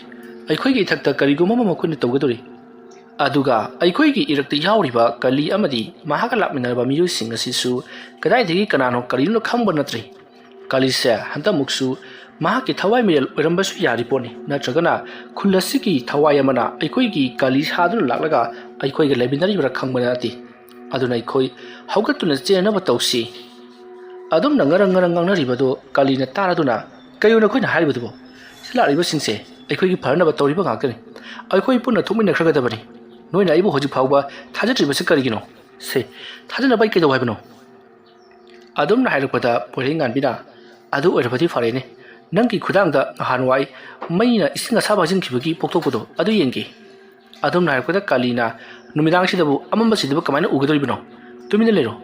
ꯑꯩꯈꯣꯏꯒꯤ ꯏꯊꯛꯇ ꯀꯔꯤꯒꯨꯝꯕ ꯑꯃ ꯃꯈꯣꯏꯅ ꯇꯧꯒꯗꯧꯔꯤ꯫ ꯑꯗꯨꯒ ꯑꯩꯈꯣꯏꯒꯤ ꯏꯔꯛꯇ ꯌꯥꯎꯔꯤꯕ ꯀꯂꯤ ꯑꯃꯗꯤ ꯃꯍꯥꯛꯀ ꯂꯥꯛꯃꯤꯟꯅꯔꯕ ꯃꯤꯑꯣꯏꯁꯤꯡ ꯑꯁꯤꯁꯨ ꯀꯗꯥꯏꯗꯒꯤ ꯀꯅꯥꯅꯣ ꯀꯔꯤꯅꯣ ꯈꯪꯕ ꯅꯠꯇ꯭ꯔꯤ꯫ ꯀꯂꯤꯁꯦ ꯍꯟꯗꯛꯃꯨꯛꯁꯨ ꯃꯍꯥꯛꯀꯤ ꯊꯋꯥꯏ ꯃꯤꯔꯦꯜ ꯑꯣꯏꯔꯝꯕꯁꯨ ꯌꯥꯔꯤ ꯄꯣꯠꯅꯤ, ꯅꯠꯇ꯭ꯔꯒꯅ ꯈꯨꯜ ꯑꯁꯤꯒꯤ ꯊꯋꯥꯏ ꯑꯃꯅ ꯑꯩꯈꯣꯏꯒꯤ ꯀꯂꯤ ꯁꯥꯗꯨꯅ ꯂꯥꯛꯂꯒ ꯑꯩꯈꯣꯏꯒ ꯂꯩꯃꯤꯟꯅꯔꯤꯕ꯭ꯔꯥ ꯈꯪꯕ ꯅꯠꯇꯦ꯫ ꯑꯗꯨꯅ ꯑꯩꯈꯣꯏ ꯍꯧꯒꯠꯇꯨꯅ ꯆꯦꯟꯅꯕ ꯇꯧꯁꯤ꯫" ꯑꯗꯨꯝꯅ ꯉꯔꯪ ꯉꯔꯪ ꯉꯥꯡꯅꯔꯤꯕꯗꯨ ꯀꯂꯤꯅ ꯇꯥꯔꯗꯨꯅ, "ꯀꯩꯅꯣ ꯅꯈꯣꯏꯅ ꯍꯥꯏꯔꯤꯕꯗꯨꯕꯣ? ꯁꯤ ꯂꯥꯛꯂꯤꯕꯁꯤꯡꯁꯦ ꯑꯩꯈꯣꯏꯒꯤ ꯐꯅꯕ ꯇꯧꯔꯤꯕ ꯉꯥꯛꯇꯅꯤ꯫ ꯑꯩꯈꯣꯏ ꯄꯨꯟꯅ ꯊꯣꯛꯃꯤꯟꯅꯈ꯭ꯔꯒꯗꯕꯅꯤ꯫ ꯅꯣꯏꯅ ꯑꯩꯕꯨ ꯍꯧꯖꯤꯛ ꯐꯥꯎꯕ ꯊꯥꯖꯗ꯭ꯔꯤꯕꯁꯤ ꯀꯔꯤꯒꯤꯅꯣ? ꯁꯦ, ꯊꯥꯖꯅꯕ ꯑꯩ ꯀꯩꯗꯧ ꯍꯥꯏꯕꯅꯣ?" ꯑꯗꯨꯝꯅ ꯍꯥꯏꯔꯛꯄꯗ ꯄꯣꯏꯔꯩꯉꯥꯟꯕꯤꯅ, "ꯑꯗꯨ ꯑꯣꯏꯔꯕꯗꯤ ꯐꯔꯦꯅꯦ꯫ ꯅꯪꯒꯤ ꯈꯨꯗꯥꯡꯗ ꯅꯍꯥꯟꯋꯥꯏ ꯃꯩꯅ ꯏꯁꯤꯡ ꯑꯁꯥꯕ ꯍꯩꯖꯤꯟꯈꯤꯕꯒꯤ ꯄꯣꯛꯊꯣꯛꯄꯗꯣ ꯑꯗꯨ ꯌꯦꯡꯒꯦ꯫" ꯑꯗꯨꯝꯅ ꯍꯥꯏꯔꯛꯄꯗ ꯀꯥꯂꯤꯅ, "ꯅꯨꯃꯤꯗꯥꯡꯁꯤꯗꯕꯨ ꯑꯃꯝꯕꯁꯤꯗꯕꯨ ꯀꯃꯥꯏꯅ ꯎꯒꯗꯧꯔꯤꯕꯅꯣ? ꯇꯨꯃꯤꯟꯅ ꯂꯩꯔꯣ꯫"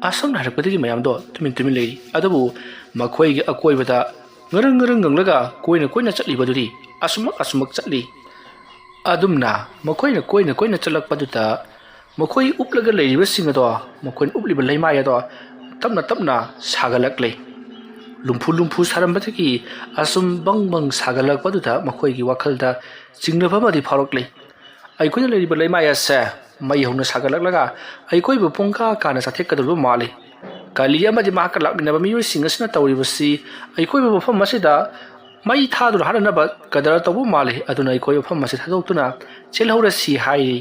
ꯑꯁꯨꯝꯅ ꯍꯥꯏꯔꯛꯄꯗꯒꯤ ꯃꯌꯥꯝꯗꯣ ꯇꯨꯃꯤꯟ ꯇꯨꯃꯤꯟ ꯂꯩꯔꯤ꯫ ꯑꯗꯨꯕꯨ ꯃꯈꯣꯏꯒꯤ ꯑꯀꯣꯏꯕꯗ ꯉꯔꯪ ꯉꯔꯪ ꯉꯪꯂꯒ ꯀꯣꯏꯅ ꯀꯣꯏꯅ ꯆꯠꯂꯤꯕꯗꯨꯗꯤ ꯑꯁꯨꯃꯛ ꯑꯁꯨꯃꯛ ꯆꯠꯂꯤ꯫ ꯑꯗꯨꯝꯅ ꯃꯈꯣꯏꯅ ꯀꯣꯏꯅ ꯀꯣꯏꯅ ꯆꯠꯂꯛꯄꯗꯨꯗ ꯃꯈꯣꯏ ꯎꯞꯂꯒ ꯂꯩꯔꯤꯕꯁꯤꯡ ꯑꯗꯣ, ꯃꯈꯣꯏꯅ ꯎꯞꯂꯤꯕ ꯂꯩꯃꯥꯏ ꯑꯗꯣ ꯇꯞꯅ ꯇꯞꯅ ꯁꯥꯒꯠꯂꯛꯂꯦ꯫ ꯂꯨꯝꯐꯨ ꯂꯨꯝꯐꯨ ꯁꯥꯔꯝꯕꯗꯒꯤ ꯑꯁꯨꯝ ꯕꯪ ꯕꯪ ꯁꯥꯒꯠꯂꯛꯄꯗꯨꯗ ꯃꯈꯣꯏꯒꯤ ꯋꯥꯈꯜꯗ ꯆꯤꯡꯅꯕ ꯑꯃꯗꯤ ꯐꯥꯎꯔꯛꯂꯦ꯫ "ꯑꯩꯈꯣꯏꯅ ꯂꯩꯔꯤꯕ ꯂꯩꯃꯥꯏ ꯑꯁꯦ ꯃꯩ ꯍꯧꯅ ꯁꯥꯒꯠꯂꯛꯂꯒ ꯑꯩꯈꯣꯏꯕꯨ ꯄꯨꯡꯀꯥ ꯀꯥꯅ ꯆꯥꯊꯦꯛꯀꯗꯧꯔꯤꯕ ꯃꯥꯜꯂꯤ꯫ ꯀꯥꯂꯤ ꯑꯃꯗꯤ ꯃꯍꯥꯛꯀ ꯂꯥꯛꯃꯤꯟꯅꯕ ꯃꯤꯑꯣꯏꯁꯤꯡ ꯑꯁꯤꯅ ꯇꯧꯔꯤꯕꯁꯤ ꯑꯩꯈꯣꯏꯕꯨ ꯃꯐꯝ ꯑꯁꯤꯗ ꯃꯩ ꯊꯥꯗꯨꯅ ꯍꯥꯠꯅꯅꯕ ꯀꯗꯔ ꯇꯧꯕ ꯃꯥꯜꯂꯤ꯫ ꯑꯗꯨꯅ ꯑꯩꯈꯣꯏ ꯃꯐꯝ ꯑꯁꯤ ꯊꯥꯗꯣꯛꯇꯨꯅ ꯆꯦꯜꯍꯧꯔꯁꯤ" ꯍꯥꯏꯔꯤ꯫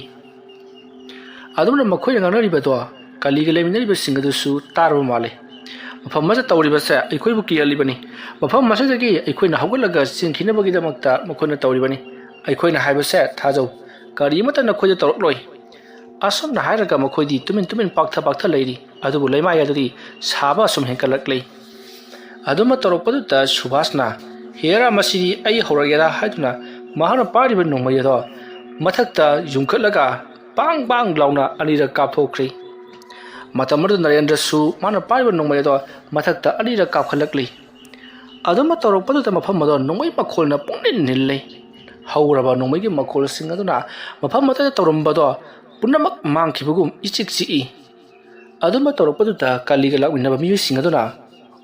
ꯑꯗꯨꯝꯅ ꯃꯈꯣꯏꯅ ꯉꯥꯡꯅꯔꯤꯕꯗꯣ ꯀꯥꯂꯤꯒ ꯂꯩꯃꯤꯟꯅꯔꯤꯕꯁꯤꯡ ꯑꯗꯨꯁꯨ ꯇꯥꯔꯕ ꯃꯥꯜꯂꯤ꯫ "ꯃꯐꯝ ꯑꯁꯤꯗ ꯇꯧꯔꯤꯕꯁꯦ ꯑꯩꯈꯣꯏꯕꯨ ꯀꯤꯍꯜꯂꯤꯕꯅꯤ꯫ ꯃꯐꯝ ꯑꯁꯤꯗꯒꯤ ꯑꯩꯈꯣꯏꯅ ꯍꯧꯒꯠꯂꯒ ꯆꯦꯟꯈꯤꯅꯕꯒꯤꯗꯃꯛꯇ ꯃꯈꯣꯏꯅ ꯇꯧꯔꯤꯕꯅꯤ꯫ ꯑꯩꯈꯣꯏꯅ ꯍꯥꯏꯕꯁꯦ ꯊꯥꯖꯧ꯫ ꯀꯔꯤꯃꯠꯇ ꯅꯈꯣꯏꯗ ꯇꯧꯔꯛꯂꯣꯏ꯫ ꯑꯁꯨꯝꯅ ꯍꯥꯏꯔꯒ ꯃꯈꯣꯏꯗꯤ ꯇꯨꯃꯤꯟ ꯇꯨꯃꯤꯟ ꯄꯥꯛꯊ ꯄꯥꯛꯊ ꯂꯩꯔꯤ꯫ ꯑꯗꯨꯕꯨ ꯂꯩꯃꯥꯏ ꯑꯗꯨꯗꯤ ꯁꯥꯕ ꯑꯁꯨꯝ ꯍꯦꯟꯒꯠꯂꯛꯂꯤ꯫ ꯑꯗꯨꯝꯅ ꯇꯧꯔꯛꯄꯗꯨꯗ ꯁꯨꯕꯥꯁꯅ, "ꯍꯦꯔꯥ, ꯃꯁꯤꯗꯤ ꯑꯩ ꯍꯧꯔꯒꯦꯔꯥ" ꯍꯥꯏꯗꯨꯅ ꯃꯍꯥꯛꯅ ꯄꯥꯏꯔꯤꯕ ꯅꯣꯡꯃꯩ ꯑꯗꯣ ꯃꯊꯛꯇ ꯌꯨꯡꯈꯠꯂꯒ ꯄꯥꯡ ꯄꯥꯡ ꯂꯥꯎꯅ ꯑꯅꯤꯔꯛ ꯀꯥꯞꯊꯣꯛꯈ꯭ꯔꯦ꯫ ꯃꯇꯝ ꯑꯗꯨꯗ ꯅꯔꯦꯟꯗ꯭ꯔꯁꯨ ꯃꯥꯅ ꯄꯥꯏꯔꯤꯕ ꯅꯣꯡꯃꯩ ꯑꯗꯣ ꯃꯊꯛꯇ ꯑꯅꯤꯔꯛ ꯀꯥꯞꯈꯠꯂꯛꯂꯤ꯫ ꯑꯗꯨꯝꯅ ꯇꯧꯔꯛꯄꯗꯨꯗ ꯃꯐꯝ ꯑꯗꯣ ꯅꯣꯡꯃꯩ ꯃꯈꯣꯜꯅ ꯄꯨꯡꯅꯤꯜ ꯅꯤꯜꯂꯤ꯫ ꯍꯧꯔꯕ ꯅꯣꯡꯃꯩꯒꯤ ꯃꯈꯣꯜꯁꯤꯡ ꯑꯗꯨꯅ ꯃꯐꯝ ꯑꯗꯨꯗ ꯇꯧꯔꯝꯕꯗꯣ ꯄꯨꯝꯅꯃꯛ ꯃꯥꯡꯈꯤꯕꯒꯨꯝ ꯏꯆꯤꯛ ꯆꯤꯛꯏ꯫ ꯑꯗꯨꯝꯅ ꯇꯧꯔꯛꯄꯗꯨꯗ ꯀꯥꯂꯤꯒ ꯂꯥꯛꯃꯤꯟꯅꯕ ꯃꯤꯑꯣꯏꯁꯤꯡ ꯑꯗꯨꯅ,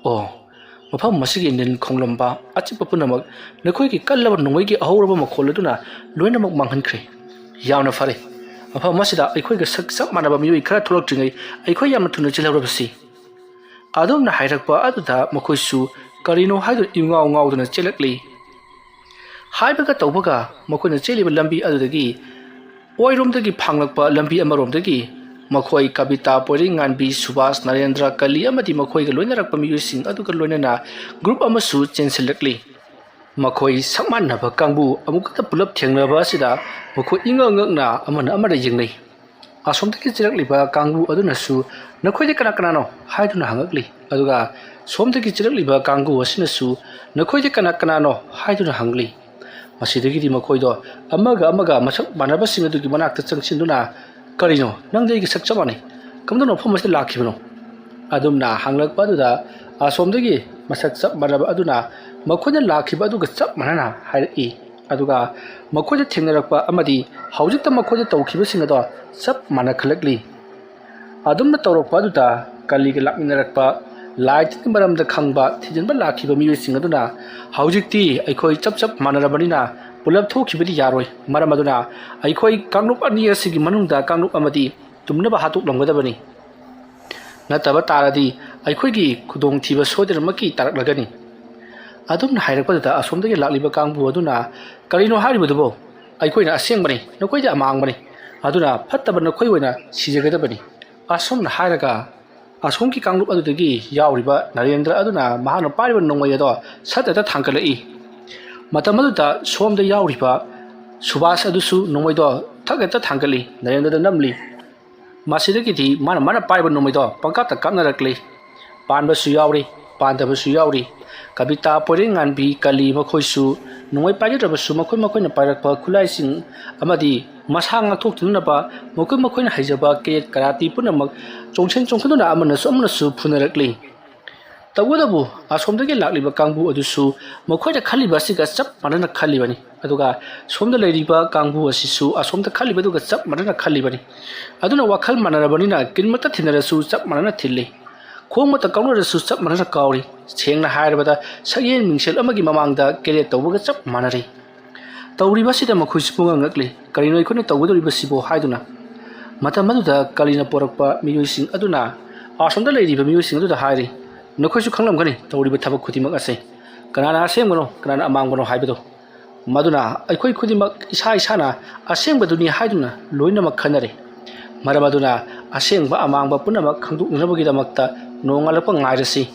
"ꯑꯣ, ꯃꯐꯝ ꯑꯁꯤꯒꯤ ꯅꯤꯜ ꯈꯣꯡꯂꯝꯕ ꯑꯆꯤꯛꯄ ꯄꯨꯝꯅꯃꯛ ꯅꯈꯣꯏꯒꯤ ꯀꯜꯂꯕ ꯅꯣꯡꯃꯩꯒꯤ ꯑꯍꯧꯔꯕ ꯃꯈꯣꯜ ꯑꯗꯨꯅ ꯂꯣꯏꯅꯃꯛ ꯃꯥꯡꯍꯟꯈ꯭ꯔꯦ꯫ ꯌꯥꯝꯅ ꯐꯔꯦ꯫ ꯃꯐꯝ ꯑꯁꯤꯗ ꯑꯩꯈꯣꯏꯒ ꯁꯛ ꯆꯞ ꯃꯥꯟꯅꯕ ꯃꯤꯑꯣꯏ ꯈꯔ ꯊꯣꯛꯂꯛꯇ꯭ꯔꯤꯉꯩ ꯑꯩꯈꯣꯏ ꯌꯥꯝꯅ ꯊꯨꯅ ꯆꯦꯜꯍꯧꯔꯕꯁꯤ"꯫ ꯑꯗꯨꯝꯅ ꯍꯥꯏꯔꯛꯄ ꯑꯗꯨꯗ ꯃꯈꯣꯏꯁꯨ ꯀꯔꯤꯅꯣ ꯍꯥꯏꯗꯨꯅ ꯏꯉꯥꯎ ꯉꯥꯎꯗꯨꯅ ꯆꯦꯜꯂꯛꯂꯤ꯫ ꯍꯥꯏꯕꯒ ꯇꯧꯕꯒ ꯃꯈꯣꯏꯅ ꯆꯦꯜꯂꯤꯕ ꯂꯝꯕꯤ ꯑꯗꯨꯗꯒꯤ ꯑꯣꯏꯔꯣꯝꯗꯒꯤ ꯐꯥꯡꯂꯛꯄ ꯂꯝꯕꯤ ꯑꯃꯔꯣꯝꯗꯒꯤ ꯃꯈꯣꯏ ꯀꯕꯤꯇꯥ, ꯄꯣꯏꯔꯩꯉꯥꯟꯕꯤ, ꯁꯨꯕꯥꯁ, ꯅꯔꯦꯟꯗ꯭ꯔ, ꯀꯂꯤ ꯑꯃꯗꯤ ꯃꯈꯣꯏꯒ ꯂꯣꯏꯅꯔꯛꯄ ꯃꯤꯑꯣꯏꯁꯤꯡ ꯑꯗꯨꯒ ꯂꯣꯏꯅꯅ ꯒ꯭ꯔꯨꯞ ꯑꯃꯁꯨ ꯆꯦꯟꯁꯤꯜꯂꯛꯂꯤ꯫ ꯃꯈꯣꯏ ꯁꯛ ꯃꯥꯟꯅꯕ ꯀꯥꯡꯕꯨ ꯑꯃꯨꯛꯈꯛꯇ ꯄꯨꯂꯞ ꯊꯦꯡꯅꯕ ꯑꯁꯤꯗ ꯃꯈꯣꯏ ꯏꯉꯛ ꯉꯛꯅ ꯑꯃꯅ ꯑꯃꯗ ꯌꯦꯡꯅꯩ꯫ ꯑꯁꯣꯝꯗꯒꯤ ꯆꯦꯜꯂꯛꯂꯤꯕ ꯀꯥꯡꯕꯨ ꯑꯗꯨꯅꯁꯨ, "ꯅꯈꯣꯏꯗꯤ ꯀꯅꯥ ꯀꯅꯥꯅꯣ?" ꯍꯥꯏꯗꯨꯅ ꯍꯪꯉꯛꯂꯤ꯫ ꯑꯗꯨꯒ ꯁꯣꯝꯗꯒꯤ ꯆꯦꯜꯂꯛꯂꯤꯕ ꯀꯥꯡꯕꯨ ꯑꯁꯤꯅꯁꯨ, "ꯅꯈꯣꯏꯗꯤ ꯀꯅꯥ ꯀꯅꯥꯅꯣ?" ꯍꯥꯏꯗꯨꯅ ꯍꯪꯂꯤ꯫ ꯃꯁꯤꯗꯒꯤꯗꯤ ꯃꯈꯣꯏꯗꯣ ꯑꯃꯒ ꯑꯃꯒ ꯃꯁꯛ ꯃꯥꯟꯅꯕꯁꯤꯡ ꯑꯗꯨꯒꯤ ꯃꯅꯥꯛꯇ ꯆꯪꯁꯤꯟꯗꯨꯅ, "ꯀꯔꯤꯅꯣ, ꯅꯪꯗꯤ ꯑꯩꯒ ꯁꯛ ꯆꯞ ꯃꯥꯟꯅꯩ, ꯀꯝꯗꯧꯅ ꯃꯐꯝ ꯑꯁꯤꯗ ꯂꯥꯛꯈꯤꯕꯅꯣ?" ꯑꯗꯨꯝꯅ ꯍꯪꯂꯛꯄ ꯑꯗꯨꯗ ꯑꯁꯣꯝꯗꯒꯤ ꯃꯁꯛ ꯆꯞ ꯃꯥꯟꯅꯕ ꯑꯗꯨꯅ ꯃꯈꯣꯏꯅ ꯂꯥꯛꯈꯤꯕ ꯑꯗꯨꯒ ꯆꯞ ꯃꯥꯟꯅꯅ ꯍꯥꯏꯔꯛꯏ꯫ ꯑꯗꯨꯒ ꯃꯈꯣꯏꯗ ꯊꯦꯡꯅꯔꯛꯄ ꯑꯃꯗꯤ ꯍꯧꯖꯤꯛꯇ ꯃꯈꯣꯏꯗ ꯇꯧꯈꯤꯕꯁꯤꯡ ꯑꯗꯣ ꯆꯞ ꯃꯥꯟꯅꯈꯠꯂꯛꯂꯤ꯫ ꯑꯗꯨꯝꯅ ꯇꯧꯔꯛꯄ ꯑꯗꯨꯗ ꯀꯂꯤꯒ ꯂꯥꯛꯃꯤꯟꯅꯔꯛꯄ ꯂꯥꯏꯠꯀꯤ ꯃꯔꯝꯗ ꯈꯪꯕ ꯊꯤꯖꯤꯟꯕ ꯂꯥꯛꯈꯤꯕ ꯃꯤꯑꯣꯏꯁꯤꯡ ꯑꯗꯨꯅ, "ꯍꯧꯖꯤꯛꯇꯤ ꯑꯩꯈꯣꯏ ꯆꯞ ꯆꯞ ꯃꯥꯟꯅꯔꯕꯅꯤꯅ ꯄꯨꯂꯞ ꯊꯣꯛꯈꯤꯕꯗꯤ ꯌꯥꯔꯣꯏ꯫ ꯃꯔꯝ ꯑꯗꯨꯅ ꯑꯩꯈꯣꯏ ꯀꯥꯡꯂꯨꯞ ꯑꯅꯤ ꯑꯁꯤꯒꯤ ꯃꯅꯨꯡꯗ ꯀꯥꯡꯂꯨꯞ ꯑꯃꯗꯤ ꯇꯨꯝꯅꯕ ꯍꯥꯠꯇꯣꯛꯂꯝꯒꯗꯕꯅꯤ꯫ ꯅꯠꯇꯕ ꯇꯥꯔꯗꯤ ꯑꯩꯈꯣꯏꯒꯤ ꯈꯨꯗꯣꯡꯊꯤꯕ ꯁꯣꯏꯗꯅꯃꯛꯀꯤ ꯇꯥꯔꯛꯂꯒꯅꯤ"꯫ ꯑꯗꯨꯝꯅ ꯍꯥꯏꯔꯛꯄꯗꯨꯗ ꯑꯁꯣꯝꯗꯒꯤ ꯂꯥꯛꯂꯤꯕ ꯀꯥꯡꯕꯨ ꯑꯗꯨꯅ, "ꯀꯔꯤꯅꯣ ꯍꯥꯏꯔꯤꯕꯗꯨꯕꯣ? ꯑꯩꯈꯣꯏꯅ ꯑꯁꯦꯡꯕꯅꯤ, ꯅꯈꯣꯏꯗꯤ ꯑꯃꯥꯡꯕꯅꯤ꯫ ꯑꯗꯨꯅ ꯐꯠꯇꯕ ꯅꯈꯣꯏ ꯑꯣꯏꯅ ꯁꯤꯖꯒꯗꯕꯅꯤ"꯫ ꯑꯁꯨꯝꯅ ꯍꯥꯏꯔꯒ ꯑꯁꯣꯝꯒꯤ ꯀꯥꯡꯂꯨꯞ ꯑꯗꯨꯗꯒꯤ ꯌꯥꯎꯔꯤꯕ ꯅꯔꯦꯟꯗ꯭ꯔ ꯑꯗꯨꯅ ꯃꯍꯥꯛꯅ ꯄꯥꯏꯔꯤꯕ ꯅꯣꯡꯃꯩ ꯑꯗꯣ ꯁꯠ ꯍꯦꯛꯇ ꯊꯥꯡꯒꯠꯂꯛꯏ꯫ ꯃꯇꯝ ꯑꯗꯨꯗ ꯁꯣꯝꯗ ꯌꯥꯎꯔꯤꯕ ꯁꯨꯕꯥꯁ ꯑꯗꯨꯁꯨ ꯅꯣꯡꯃꯩꯗꯣ ꯊꯛ ꯍꯦꯛꯇ ꯊꯥꯡꯒꯠꯂꯤ, ꯅꯔꯦꯟꯗ꯭ꯔꯗ ꯅꯝꯂꯤ꯫ ꯃꯁꯤꯗꯒꯤꯗꯤ ꯃꯥꯅ ꯃꯥꯅ ꯄꯥꯏꯕ ꯅꯣꯡꯃꯩꯗꯣ ꯄꯪꯀꯥꯞꯇ ꯀꯥꯞꯅꯔꯛꯂꯤ꯫ ꯄꯥꯟꯕꯁꯨ ꯌꯥꯎꯔꯤ, ꯄꯥꯟꯗꯕꯁꯨ ꯌꯥꯎꯔꯤ꯫ ꯀꯕꯤꯇꯥ, ꯄꯣꯏꯔꯩꯉꯥꯟꯕꯤ, ꯀꯂꯤ ꯃꯈꯣꯏꯁꯨ ꯅꯣꯡꯃꯩ ꯄꯥꯏꯖꯗ꯭ꯔꯕꯁꯨ ꯃꯈꯣꯏ ꯃꯈꯣꯏꯅ ꯄꯥꯏꯔꯛꯄ ꯈꯨꯠꯂꯥꯏꯁꯤꯡ ꯑꯃꯗꯤ ꯃꯁꯥ ꯉꯥꯛꯊꯣꯛꯇꯨꯅꯅꯕ ꯃꯈꯣꯏ ꯃꯈꯣꯏꯅ ꯍꯩꯖꯕ ꯀꯦꯔꯦꯠ ꯀꯔꯥꯇꯤ ꯄꯨꯝꯅꯃꯛ ꯆꯣꯡꯁꯤꯟ ꯆꯣꯡꯁꯤꯟꯗꯨꯅ ꯑꯃꯅꯁꯨ ꯑꯃꯅꯁꯨ ꯐꯨꯅꯔꯛꯂꯤ꯫ ꯇꯧꯕꯇꯕꯨ ꯑꯁꯣꯝꯗꯒꯤ ꯂꯥꯛꯂꯤꯕ ꯀꯥꯡꯕꯨ ꯑꯗꯨꯁꯨ ꯃꯈꯣꯏꯅ ꯈꯜꯂꯤꯕ ꯑꯁꯤꯒ ꯆꯞ ꯃꯥꯟꯅꯅ ꯈꯜꯂꯤꯕꯅꯤ꯫ ꯑꯗꯨꯒ ꯁꯣꯝꯗ ꯂꯩꯔꯤꯕ ꯀꯥꯡꯕꯨ ꯑꯁꯤꯁꯨ ꯑꯁꯣꯝꯗ ꯈꯜꯂꯤꯕꯗꯨꯒ ꯆꯞ ꯃꯥꯟꯅꯅ ꯈꯜꯂꯤꯕꯅꯤ꯫ ꯑꯗꯨꯅ ꯋꯥꯈꯜ ꯃꯥꯟꯅꯔꯕꯅꯤꯅ ꯀꯤꯟꯃꯠꯇ ꯊꯤꯟꯅꯔꯁꯨ ꯆꯞ ꯃꯥꯟꯅꯅ ꯊꯤꯜꯂꯤ꯫ ꯈꯣꯡꯃꯠꯇ ꯀꯥꯎꯅꯔꯁꯨ ꯆꯞ ꯃꯥꯟꯅꯅ ꯀꯥꯎꯔꯤ꯫ ꯁꯦꯡꯅ ꯍꯥꯏꯔꯕꯗ ꯁꯛꯌꯦꯡ ꯃꯤꯡꯁꯦꯜ ꯑꯃꯒꯤ ꯃꯃꯥꯡꯗ ꯀꯦꯔꯦꯠ ꯇꯧꯕꯒ ꯆꯞ ꯃꯥꯟꯅꯔꯤ꯫ ꯇꯧꯔꯤꯕ ꯑꯁꯤꯗ ꯃꯈꯣꯏꯁꯨ ꯄꯨꯡꯉꯛ ꯉꯛꯂꯤ꯫ "ꯀꯔꯤꯅꯣ ꯑꯩꯈꯣꯏꯅ ꯇꯧꯒꯗꯧꯔꯤꯕꯁꯤꯕꯣ?" ꯍꯥꯏꯗꯨꯅ꯫ ꯃꯇꯝ ꯑꯗꯨꯗ ꯀꯂꯤꯅ ꯄꯣꯔꯛꯄ ꯃꯤꯑꯣꯏꯁꯤꯡ ꯑꯗꯨꯅ ꯑꯁꯣꯝꯗ ꯂꯩꯔꯤꯕ ꯃꯤꯑꯣꯏꯁꯤꯡ ꯑꯗꯨꯗ ꯍꯥꯏꯔꯤ, "ꯅꯈꯣꯏꯁꯨ ꯈꯪꯂꯝꯒꯅꯤ ꯇꯧꯔꯤꯕ ꯊꯕꯛ ꯈꯨꯗꯤꯡꯃꯛ ꯑꯁꯦ꯫ ꯀꯅꯥꯅ ꯑꯁꯦꯡꯕꯅꯣ, ꯀꯅꯥꯅ ꯑꯃꯥꯡꯕꯅꯣ ꯍꯥꯏꯕꯗꯣ꯫ ꯃꯗꯨꯅ ꯑꯩꯈꯣꯏ ꯈꯨꯗꯤꯡꯃꯛ ꯏꯁꯥ ꯏꯁꯥꯅ ꯑꯁꯦꯡꯕꯗꯨꯅꯤ ꯍꯥꯏꯗꯨꯅ ꯂꯣꯏꯅꯃꯛ ꯈꯟꯅꯔꯦ꯫ ꯃꯔꯝ ꯑꯗꯨꯅ ꯑꯁꯦꯡꯕ ꯑꯃꯥꯡꯕ ꯄꯨꯝꯅꯃꯛ ꯈꯪꯗꯣꯛꯅꯅꯕꯒꯤꯗꯃꯛꯇ ꯅꯣꯡ ꯉꯥꯜꯂꯛꯄ ꯉꯥꯏꯔꯁꯤ꯫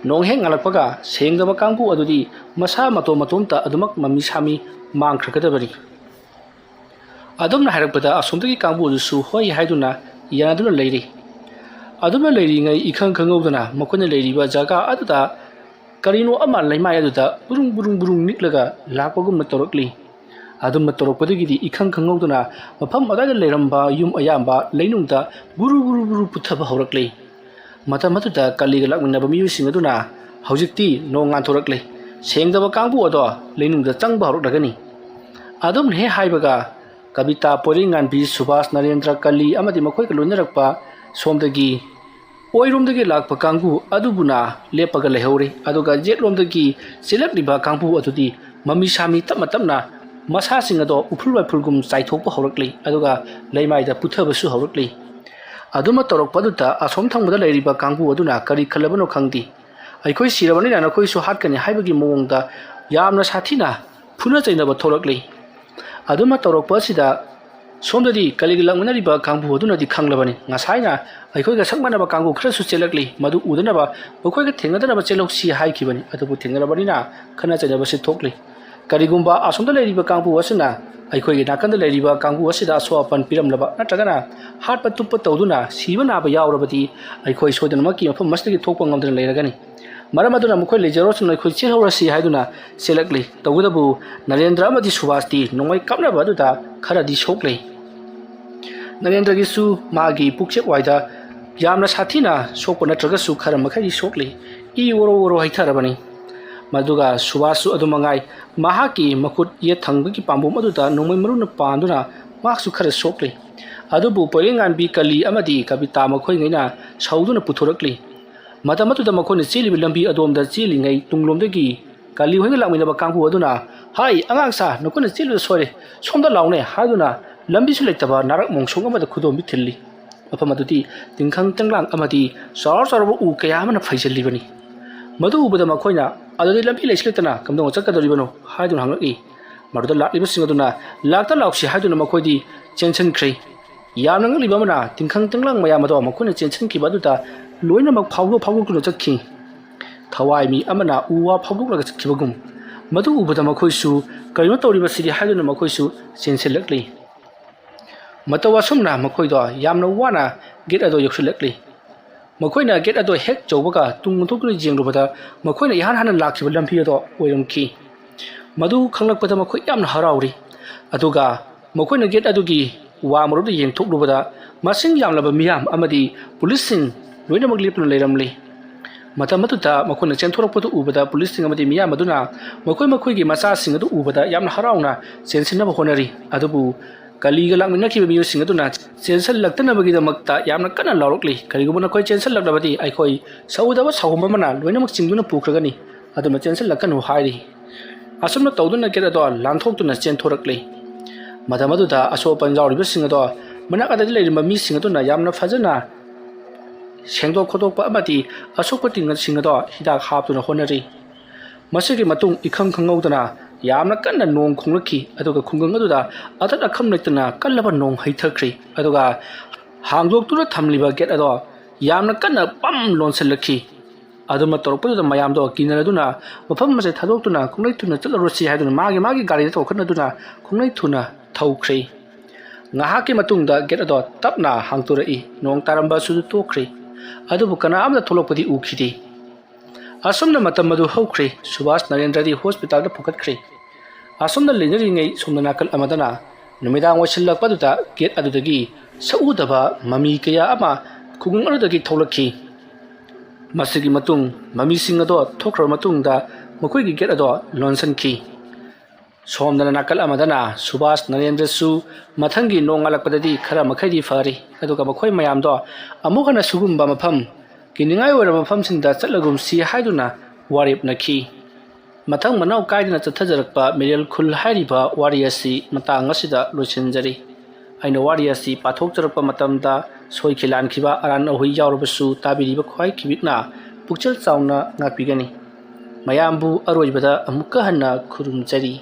ꯅꯣꯡ ꯍꯦꯛ ꯉꯥꯜꯂꯛꯄꯒ ꯁꯦꯡꯗꯕ ꯀꯥꯡꯕꯨ ꯑꯗꯨꯗꯤ ꯃꯁꯥ ꯃꯇꯣꯝ ꯃꯇꯣꯝꯇ ꯑꯗꯨꯃꯛ ꯃꯃꯤ ꯁꯥꯃꯤ ꯃꯥꯡꯈ꯭ꯔꯒꯗꯕꯅꯤ"꯫ ꯑꯗꯨꯝꯅ ꯍꯥꯏꯔꯛꯄꯗ ꯑꯁꯣꯝꯗꯒꯤ ꯀꯥꯡꯕꯨ ꯑꯗꯨꯁꯨ ꯍꯣꯏ ꯍꯥꯏꯗꯨꯅ ꯌꯥꯅꯗꯨꯅ ꯂꯩꯔꯤ꯫ ꯑꯗꯨꯝꯅ ꯂꯩꯔꯤꯉꯩ ꯏꯈꯪ ꯈꯪꯍꯧꯗꯅ ꯃꯈꯣꯏꯅ ꯂꯩꯔꯤꯕ ꯖꯒꯥ ꯑꯗꯨꯗ ꯀꯔꯤꯅꯣ ꯑꯃ ꯂꯩꯃꯥꯏ ꯑꯗꯨꯗ ꯕꯨꯔꯨꯡ ꯕꯨꯔꯨꯡ ꯕꯨꯔꯨꯡ ꯅꯤꯛꯂꯒ ꯂꯥꯛꯄꯒꯨꯝꯅ ꯇꯧꯔꯛꯂꯤ꯫ ꯑꯗꯨꯝꯅ ꯇꯧꯔꯛꯄꯗꯒꯤꯗꯤ ꯏꯈꯪ ꯈꯪꯍꯧꯗꯅ ꯃꯐꯝ ꯑꯗꯨꯋꯥꯏꯗ ꯂꯩꯔꯝꯕ ꯌꯨꯝ ꯑꯌꯥꯝꯕ ꯂꯩꯅꯨꯡꯗ ꯕꯨꯔꯨ ꯕꯨꯔꯨ ꯕꯨꯔꯨ ꯄꯨꯊꯕ ꯍꯧꯔꯛꯂꯤ꯫ ꯃꯇꯝ ꯑꯗꯨꯗ ꯀꯂꯤꯒ ꯂꯥꯛꯃꯤꯟꯅꯕ ꯃꯤꯑꯣꯏꯁꯤꯡ ꯑꯗꯨꯅ ꯍꯧꯖꯤꯛꯇꯤ ꯅꯣꯡ ꯉꯥꯟꯊꯣꯔꯛꯂꯦ꯫ ꯁꯦꯡꯗꯕ ꯀꯥꯡꯕꯨ ꯑꯗꯣ ꯂꯩꯅꯨꯡꯗ ꯆꯪꯕ ꯍꯧꯔꯛꯂꯒꯅꯤ꯫ ꯑꯗꯨꯝꯅ ꯍꯦꯛ ꯍꯥꯏꯕꯒ ꯀꯕꯤꯇꯥ, ꯄꯣꯏꯔꯩꯉꯥꯟꯕꯤ, ꯁꯨꯕꯥꯁ, ꯅꯔꯦꯟꯗ꯭ꯔ, ꯀꯂꯤ ꯑꯃꯗꯤ ꯃꯈꯣꯏꯒ ꯂꯣꯏꯅꯔꯛꯄ ꯁꯣꯝꯗꯒꯤ ꯑꯣꯏꯔꯣꯝꯗꯒꯤ ꯂꯥꯛꯄ ꯀꯥꯡꯕꯨ ꯑꯗꯨꯕꯨꯅ ꯂꯦꯞꯄꯒ ꯂꯩꯍꯧꯔꯦ꯫ ꯑꯗꯨꯒ ꯌꯦꯠꯂꯣꯝꯗꯒꯤ ꯆꯦꯜꯂꯛꯂꯤꯕ ꯀꯥꯡꯕꯨ ꯑꯗꯨꯗꯤ ꯃꯃꯤ ꯁꯥꯃꯤ ꯇꯞꯅ ꯇꯞꯅ ꯃꯁꯥꯁꯤꯡ ꯑꯗꯣ ꯎꯐꯨꯜ ꯋꯥꯏꯐꯨꯜꯒꯨꯝ ꯆꯥꯏꯊꯣꯛꯄ ꯍꯧꯔꯛꯂꯤ꯫ ꯑꯗꯨꯒ ꯂꯩꯃꯥꯏꯗ ꯄꯨꯊꯕꯁꯨ ꯍꯧꯔꯛꯂꯤ꯫ ꯑꯗꯨꯃ ꯇꯧꯔꯛꯄ ꯑꯗꯨꯗ ꯑꯁꯣꯝ ꯊꯪꯕꯗ ꯂꯩꯔꯤꯕ ꯀꯥꯡꯕꯨ ꯑꯗꯨꯅ ꯀꯔꯤ ꯈꯜꯂꯕꯅꯣ ꯈꯪꯗꯦ꯫ "ꯑꯩꯈꯣꯏ ꯁꯤꯔꯕꯅꯤꯅ ꯅꯈꯣꯏꯁꯨ ꯍꯥꯠꯀꯅꯤ" ꯍꯥꯏꯕꯒꯤ ꯃꯑꯣꯡꯗ ꯌꯥꯝꯅ ꯁꯥꯊꯤꯅ ꯐꯨꯅ ꯆꯩꯅꯕ ꯊꯣꯛꯂꯛꯂꯤ꯫ ꯑꯗꯨꯃ ꯇꯧꯔꯛꯄ ꯑꯁꯤꯗ ꯁꯣꯝꯗꯗꯤ ꯀꯂꯤꯒ ꯂꯥꯛꯃꯤꯟꯅꯔꯤꯕ ꯀꯥꯡꯕꯨ ꯑꯗꯨꯅꯗꯤ ꯈꯪꯂꯕꯅꯤ, ꯉꯁꯥꯏꯅ ꯑꯩꯈꯣꯏꯒ ꯁꯛ ꯃꯥꯟꯅꯕ ꯀꯥꯡꯕꯨ ꯈꯔꯁꯨ ꯆꯦꯜꯂꯛꯂꯤ, ꯃꯗꯨ ꯎꯗꯅꯕ ꯃꯈꯣꯏꯒ ꯊꯦꯡꯅꯗꯅꯕ ꯆꯦꯜꯍꯧꯁꯤ ꯍꯥꯏꯈꯤꯕꯅꯤ꯫ ꯑꯗꯨꯕꯨ ꯊꯦꯡꯅꯔꯕꯅꯤꯅ ꯈꯠꯅ ꯆꯩꯅꯕꯁꯤ ꯊꯣꯛꯂꯤ꯫ ꯀꯔꯤꯒꯨꯝꯕ ꯑꯁꯣꯝꯗ ꯂꯩꯔꯤꯕ ꯀꯥꯡꯕꯨ ꯑꯁꯤꯅ ꯑꯩꯈꯣꯏꯒꯤ ꯅꯥꯀꯟꯗ ꯂꯩꯔꯤꯕ ꯀꯥꯡꯕꯨ ꯑꯁꯤꯗ ꯑꯁꯣꯛ ꯑꯄꯟ ꯄꯤꯔꯝꯂꯕ ꯅꯠꯇ꯭ꯔꯒꯅ ꯍꯥꯠꯄ ꯇꯨꯞꯄ ꯇꯧꯗꯨꯅ ꯁꯤꯕ ꯅꯥꯕ ꯌꯥꯎꯔꯕꯗꯤ, ꯑꯩꯈꯣꯏ ꯁꯣꯏꯗꯅꯃꯛꯀꯤ ꯃꯐꯝ ꯑꯁꯤꯗꯒꯤ ꯊꯣꯛꯄ ꯉꯝꯗꯅ ꯂꯩꯔꯒꯅꯤ꯫ ꯃꯔꯝ ꯑꯗꯨꯅ ꯃꯈꯣꯏ ꯂꯩꯖꯔꯣꯁꯅꯨ, ꯑꯩꯈꯣꯏ ꯆꯦꯜꯍꯧꯔꯁꯤ ꯍꯥꯏꯗꯨꯅ ꯆꯦꯜꯂꯛꯂꯤ꯫ ꯇꯧꯕꯇꯕꯨ ꯅꯔꯦꯟꯗ꯭ꯔ ꯑꯃꯗꯤ ꯁꯨꯕꯥꯁꯇꯤ ꯅꯣꯡꯃꯩ ꯀꯥꯞꯅꯕ ꯑꯗꯨꯗ ꯈꯔꯗꯤ ꯁꯣꯛꯂꯤ꯫ ꯅꯔꯦꯟꯗ꯭ꯔꯒꯤꯁꯨ ꯃꯥꯒꯤ ꯄꯨꯛꯆꯦꯞ ꯋꯥꯏꯗ ꯌꯥꯝꯅ ꯁꯥꯊꯤꯅ ꯁꯣꯛꯄ ꯅꯠꯇ꯭ꯔꯒꯁꯨ ꯈꯔ ꯃꯈꯩꯗꯤ ꯁꯣꯛꯂꯤ꯫ ꯏ ꯑꯣꯔꯣ ꯑꯣꯔꯣ ꯍꯩꯊꯔꯕꯅꯤ꯫ ꯃꯗꯨꯒ ꯁꯨꯕꯥꯁꯁꯨ ꯑꯗꯨ ꯃꯉꯥꯏ, ꯃꯍꯥꯛꯀꯤ ꯃꯈꯨꯠ ꯌꯦꯠ ꯊꯪꯕꯒꯤ ꯄꯥꯝꯕꯣꯝ ꯑꯗꯨꯗ ꯅꯣꯡꯃꯩ ꯃꯔꯨꯅ ꯄꯥꯟꯗꯨꯅ ꯃꯍꯥꯛꯁꯨ ꯈꯔ ꯁꯣꯛꯂꯤ꯫ ꯑꯗꯨꯕꯨ ꯄꯣꯏꯔꯦꯡꯉꯥꯟꯕꯤ ꯀꯂꯤ ꯑꯃꯗꯤ ꯀꯕꯤꯇꯥ ꯃꯈꯣꯏꯉꯩꯅ ꯁꯧꯗꯨꯅ ꯄꯨꯊꯣꯔꯛꯂꯤ꯫ ꯃꯇꯝ ꯑꯗꯨꯗ ꯃꯈꯣꯏꯅ ꯆꯦꯜꯂꯤꯕ ꯂꯝꯕꯤ ꯑꯗꯣꯝꯗ ꯆꯦꯜꯂꯤꯉꯩ ꯇꯨꯡꯂꯣꯝꯗꯒꯤ ꯀꯂꯤ ꯍꯣꯏꯒ ꯂꯥꯛꯃꯤꯟꯅꯕ ꯀꯥꯡꯕꯨ ꯑꯗꯨꯅ, "ꯍꯥꯏ ꯑꯉꯥꯡꯁꯥ, ꯅꯈꯣꯏꯅ ꯆꯦꯜꯂꯤꯕ ꯁꯣꯏꯔꯦ, ꯁꯣꯝꯗ ꯂꯥꯎꯅꯦ" ꯍꯥꯏꯗꯨꯅ ꯂꯝꯕꯤꯁꯨ ꯂꯩꯇꯕ ꯅꯥꯔꯛ ꯃꯣꯡꯁꯣꯡ ꯑꯃꯗ ꯈꯨꯗꯣꯝꯕꯤ ꯊꯤꯜꯂꯤ꯫ ꯃꯐꯝ ꯑꯗꯨꯗꯤ ꯇꯤꯡꯈꯪ ꯇꯤꯡꯂꯥꯡ ꯑꯃꯗꯤ ꯆꯥꯎꯔ ꯆꯥꯎꯔꯕ ꯎ ꯀꯌꯥ ꯑꯃꯅ ꯐꯩꯖꯤꯜꯂꯤꯕꯅꯤ꯫ ꯃꯗꯨ ꯎꯕꯗ ꯃꯈꯣꯏꯅ, "ꯑꯗꯨꯗꯤ ꯂꯝꯕꯤ ꯂꯩꯁꯤꯜꯂꯛꯇꯅ ꯀꯝꯗꯧꯅ ꯆꯠꯀꯗꯧꯔꯤꯕꯅꯣ?" ꯍꯥꯏꯗꯨꯅ ꯍꯪꯂꯛꯏ꯫ ꯃꯗꯨꯗ ꯂꯥꯛꯂꯤꯕꯁꯤꯡ ꯑꯗꯨꯅ ꯂꯥꯛꯇ ꯂꯥꯛꯁꯤ ꯍꯥꯏꯗꯨꯅ ꯃꯈꯣꯏꯗꯤ ꯆꯦꯟꯁꯤꯟꯈ꯭ꯔꯦ꯫ ꯌꯥꯝꯅ ꯉꯛꯂꯤꯕ ꯑꯃꯅ, ꯇꯤꯡꯈꯪ ꯇꯤꯡꯂꯥꯡ ꯃꯌꯥꯝ ꯑꯗꯣ ꯃꯈꯣꯏꯅ ꯆꯦꯟꯁꯤꯟꯈꯤꯕ ꯑꯗꯨꯗ ꯂꯣꯏꯅꯃꯛ ꯐꯥꯎꯗꯣꯛ ꯐꯥꯎꯗꯣꯛꯇꯨꯅ ꯆꯠꯈꯤ꯫ ꯊꯋꯥꯏ ꯃꯤ ꯑꯃꯅ ꯎ ꯋꯥ ꯐꯥꯎꯗꯣꯛꯂꯒ ꯆꯠꯈꯤꯕꯒꯨꯝ꯫ ꯃꯗꯨ ꯎꯕꯗ ꯃꯈꯣꯏꯁꯨ, "ꯀꯔꯤꯅꯣ ꯇꯧꯔꯤꯕꯁꯤꯗꯤ?" ꯍꯥꯏꯗꯨꯅ ꯃꯈꯣꯏꯁꯨ ꯆꯦꯟꯁꯤꯜꯂꯛꯂꯤ꯫ ꯃꯇꯧ ꯑꯁꯨꯝꯅ ꯃꯈꯣꯏꯗꯣ ꯌꯥꯝꯅ ꯋꯥꯅ ꯒꯦꯠ ꯑꯗꯣ ꯌꯧꯁꯤꯜꯂꯛꯂꯤ꯫ ꯃꯈꯣꯏꯅ ꯒꯦꯠ ꯑꯗꯣ ꯍꯦꯛ ꯌꯧꯕꯒ ꯇꯨꯡ ꯑꯣꯟꯊꯣꯛꯇꯨꯅ ꯌꯦꯡꯂꯨꯕꯗ, ꯃꯈꯣꯏꯅ ꯏꯍꯥꯟ ꯍꯥꯟꯅ ꯂꯥꯛꯈꯤꯕ ꯂꯝꯕꯤ ꯑꯗꯣ ꯑꯣꯏꯔꯝꯈꯤ꯫ ꯃꯗꯨ ꯈꯪꯂꯛꯄꯗ ꯃꯈꯣꯏ ꯌꯥꯝꯅ ꯍꯔꯥꯎꯔꯤ꯫ ꯑꯗꯨꯒ ꯃꯈꯣꯏꯅ ꯒꯦꯠ ꯑꯗꯨꯒꯤ ꯋꯥꯡꯃꯔꯣꯝꯗ ꯌꯦꯡꯊꯣꯛꯂꯨꯕꯗ, ꯃꯁꯤꯡ ꯌꯥꯝꯂꯕ ꯃꯤꯌꯥꯝ ꯑꯃꯗꯤ ꯄꯨꯂꯤꯁꯁꯤꯡ ꯂꯣꯏꯅꯃꯛ ꯂꯦꯞꯇꯨꯅ ꯂꯩꯔꯝꯂꯤ꯫ ꯃꯇꯝ ꯑꯗꯨꯗ ꯃꯈꯣꯏꯅ ꯆꯦꯟꯊꯣꯔꯛꯄꯗꯨ ꯎꯕꯗ, ꯄꯨꯂꯤꯁꯁꯤꯡ ꯑꯃꯗꯤ ꯃꯤꯌꯥꯝ ꯑꯗꯨꯅ ꯃꯈꯣꯏ ꯃꯈꯣꯏꯒꯤ ꯃꯆꯥꯁꯤꯡ ꯑꯗꯨ ꯎꯕꯗ ꯌꯥꯝꯅ ꯍꯔꯥꯎꯅ ꯆꯦꯟꯁꯤꯟꯅꯕ ꯍꯣꯠꯅꯔꯤ꯫ ꯑꯗꯨꯕꯨ ꯀꯂꯤꯒ ꯂꯥꯛꯃꯤꯟꯅꯈꯤꯕ ꯃꯤꯑꯣꯏꯁꯤꯡ ꯑꯗꯨꯅ ꯆꯦꯟꯁꯤꯜꯂꯛꯇꯅꯕꯒꯤꯗꯃꯛꯇ ꯌꯥꯝꯅ ꯀꯟꯅ ꯂꯥꯎꯔꯛꯂꯤ꯫ "ꯀꯔꯤꯒꯨꯝꯕ ꯅꯈꯣꯏ ꯆꯦꯟꯁꯤꯜꯂꯛꯂꯕꯗꯤ, ꯑꯩꯈꯣꯏ ꯁꯎꯗꯕ ꯁꯥꯎꯍꯨꯝ ꯑꯃꯅ ꯂꯣꯏꯅꯃꯛ ꯆꯤꯡꯗꯨꯅ ꯄꯨꯈ꯭ꯔꯒꯅꯤ꯫ ꯑꯗꯨꯅ ꯆꯦꯟꯁꯤꯜꯂꯛꯀꯅꯨ" ꯍꯥꯏꯔꯤ꯫ ꯑꯁꯨꯝꯅ ꯇꯧꯗꯨꯅ ꯒꯦꯠ ꯑꯗꯣ ꯂꯥꯟꯊꯣꯛꯇꯨꯅ ꯆꯦꯟꯊꯣꯔꯛꯂꯤ꯫ ꯃꯇꯝ ꯑꯗꯨꯗ ꯑꯁꯣꯛ ꯑꯄꯟ ꯌꯥꯎꯔꯤꯕꯁꯤꯡ ꯑꯗꯣ ꯃꯅꯥꯛ ꯑꯗꯨꯗ ꯂꯩꯔꯤꯕ ꯃꯤꯁꯤꯡ ꯑꯗꯨꯅ ꯌꯥꯝꯅ ꯐꯖꯅ ꯁꯦꯡꯗꯣꯛ ꯈꯣꯠꯇꯣꯛꯄ ꯑꯃꯗꯤ ꯑꯁꯣꯛꯄ ꯇꯤꯡꯁꯤꯡ ꯑꯗꯣ ꯍꯤꯗꯥꯛ ꯍꯥꯞꯇꯨꯅ ꯍꯣꯠꯅꯔꯤ꯫ ꯃꯁꯤꯒꯤ ꯃꯇꯨꯡ ꯏꯈꯪ ꯈꯪꯍꯧꯗꯅ ꯌꯥꯝꯅ ꯀꯟꯅ ꯅꯣꯡ ꯈꯣꯡꯂꯛꯈꯤ, ꯑꯗꯨꯒ ꯈꯨꯡꯒꯪ ꯑꯗꯨꯗ ꯑꯇꯠ ꯑꯈꯝ ꯂꯩꯇꯅ ꯀꯜꯂꯕ ꯅꯣꯡ ꯍꯩꯊꯈ꯭ꯔꯦ, ꯑꯗꯨꯒ ꯍꯥꯡꯗꯣꯛꯇꯨꯅ ꯊꯝꯂꯤꯕ ꯒꯦꯠ ꯑꯗꯣ ꯌꯥꯝꯅ ꯀꯟꯅ ꯄꯝ ꯂꯣꯟꯁꯤꯜꯂꯛꯈꯤ꯫ ꯑꯗꯨꯃꯛ ꯇꯧꯔꯛꯄꯗꯨꯗ ꯃꯌꯥꯝꯗꯣ ꯀꯤꯅꯔꯗꯨꯅ ꯃꯐꯝ ꯑꯁꯦ ꯊꯥꯗꯣꯛꯇꯨꯅ ꯈꯣꯡꯂꯩ ꯊꯨꯅ ꯆꯠꯂꯔꯨꯁꯤ ꯍꯥꯏꯗꯨꯅ ꯃꯥꯒꯤ ꯃꯥꯒꯤ ꯒꯥꯔꯤꯗ ꯇꯣꯡꯈꯠꯅꯗꯨꯅ ꯈꯣꯡꯂꯩ ꯊꯨꯅ ꯊꯧꯈ꯭ꯔꯦ꯫ ꯉꯥꯏꯍꯥꯛꯀꯤ ꯃꯇꯨꯡꯗ ꯒꯦꯠ ꯑꯗꯣ ꯇꯞꯅ ꯍꯥꯡꯗꯣꯔꯛꯏ꯫ ꯅꯣꯡ ꯇꯥꯔꯝꯕ ꯑꯁꯤꯁꯨ ꯇꯣꯛꯈ꯭ꯔꯦ꯫ ꯑꯗꯨꯕꯨ ꯀꯅꯥ ꯑꯃꯠꯇ ꯊꯣꯛꯂꯛꯄꯗꯤ ꯎꯈꯤꯗꯦ꯫ ꯑꯁꯨꯝꯅ ꯃꯇꯝ ꯑꯗꯨ ꯍꯧꯈ꯭ꯔꯦ꯫ ꯁꯨꯕꯥꯁ ꯅꯔꯦꯟꯗ꯭ꯔꯗꯤ ꯍꯣꯁꯄꯤꯇꯥꯜꯗ ꯄꯨꯈꯠꯈ꯭ꯔꯦ꯫ ꯑꯁꯨꯝꯅ ꯂꯩꯅꯔꯤꯉꯩ ꯁꯣꯝꯗ ꯅꯥꯀꯜ ꯑꯃꯗꯅ ꯅꯨꯃꯤꯗꯥꯡ ꯑꯣꯏꯁꯤꯜꯂꯛꯄꯗꯨꯗ ꯒꯦꯠ ꯑꯗꯨꯗꯒꯤ ꯁꯛꯎꯗꯕ ꯃꯃꯤ ꯀꯌꯥ ꯑꯃ ꯈꯨꯡꯒꯪ ꯑꯗꯨꯗꯒꯤ ꯊꯣꯛꯂꯛꯈꯤ꯫ ꯃꯁꯤꯒꯤ ꯃꯇꯨꯡ ꯃꯃꯤꯁꯤꯡ ꯑꯗꯣ ꯊꯣꯛꯈ꯭ꯔꯕ ꯃꯇꯨꯡꯗ ꯃꯈꯣꯏꯒꯤ ꯒꯦꯠ ꯑꯗꯣ ꯂꯣꯟꯁꯤꯟꯈꯤ꯫ ꯁꯣꯝꯗꯅ ꯅꯥꯀꯜ ꯑꯃꯗꯅ ꯁꯨꯕꯥꯁ ꯅꯔꯦꯟꯗ꯭ꯔꯁꯨ ꯃꯊꯪꯒꯤ ꯅꯣꯡꯉꯥꯜꯂꯛꯄꯗꯗꯤ ꯈꯔ ꯃꯈꯩꯗꯤ ꯐꯔꯤ꯫ ꯑꯗꯨꯒ ꯃꯈꯣꯏ ꯃꯌꯥꯝꯗꯣ ꯑꯃꯨꯛ ꯍꯟꯅ ꯁꯤꯒꯨꯝꯕ ꯃꯐꯝ ꯀꯤꯅꯤꯡꯉꯥꯏ ꯑꯣꯏꯔꯕ ꯃꯐꯝꯁꯤꯡꯗ ꯆꯠꯂꯒꯨꯝꯁꯤ ꯍꯥꯏꯗꯨꯅ ꯋꯥꯔꯦꯞꯅꯈꯤ꯫ ꯃꯊꯪ ꯃꯅꯥꯎ ꯀꯥꯏꯗꯅ ꯆꯠꯊꯖꯔꯛꯄ ꯃꯤꯔꯦꯜ ꯈꯨꯜ ꯍꯥꯏꯔꯤꯕ ꯋꯥꯔꯤ ꯑꯁꯤ ꯃꯇꯥꯡ ꯑꯁꯤꯗ ꯂꯣꯏꯁꯤꯟꯖꯔꯤ꯫ ꯑꯩꯅ ꯋꯥꯔꯤ ꯑꯁꯤ ꯄꯥꯊꯣꯛꯆꯔꯛꯄ ꯃꯇꯝꯗ ꯁꯣꯏꯈꯤ ꯂꯥꯟꯈꯤꯕ ꯑꯔꯥꯟ ꯑꯍꯣꯏ ꯌꯥꯎꯔꯕꯁꯨ ꯇꯥꯕꯤꯔꯤꯕ ꯈ꯭ꯋꯥꯏ ꯈꯤꯕꯤꯛꯅ ꯄꯨꯛꯆꯦꯜ ꯆꯥꯎꯅ ꯉꯥꯛꯄꯤꯒꯅꯤ꯫ ꯃꯌꯥꯝꯕꯨ ꯑꯔꯣꯏꯕꯗ ꯑꯃꯨꯛꯀ ꯍꯟꯅ ꯈꯨꯔꯨꯝꯖꯔꯤ꯫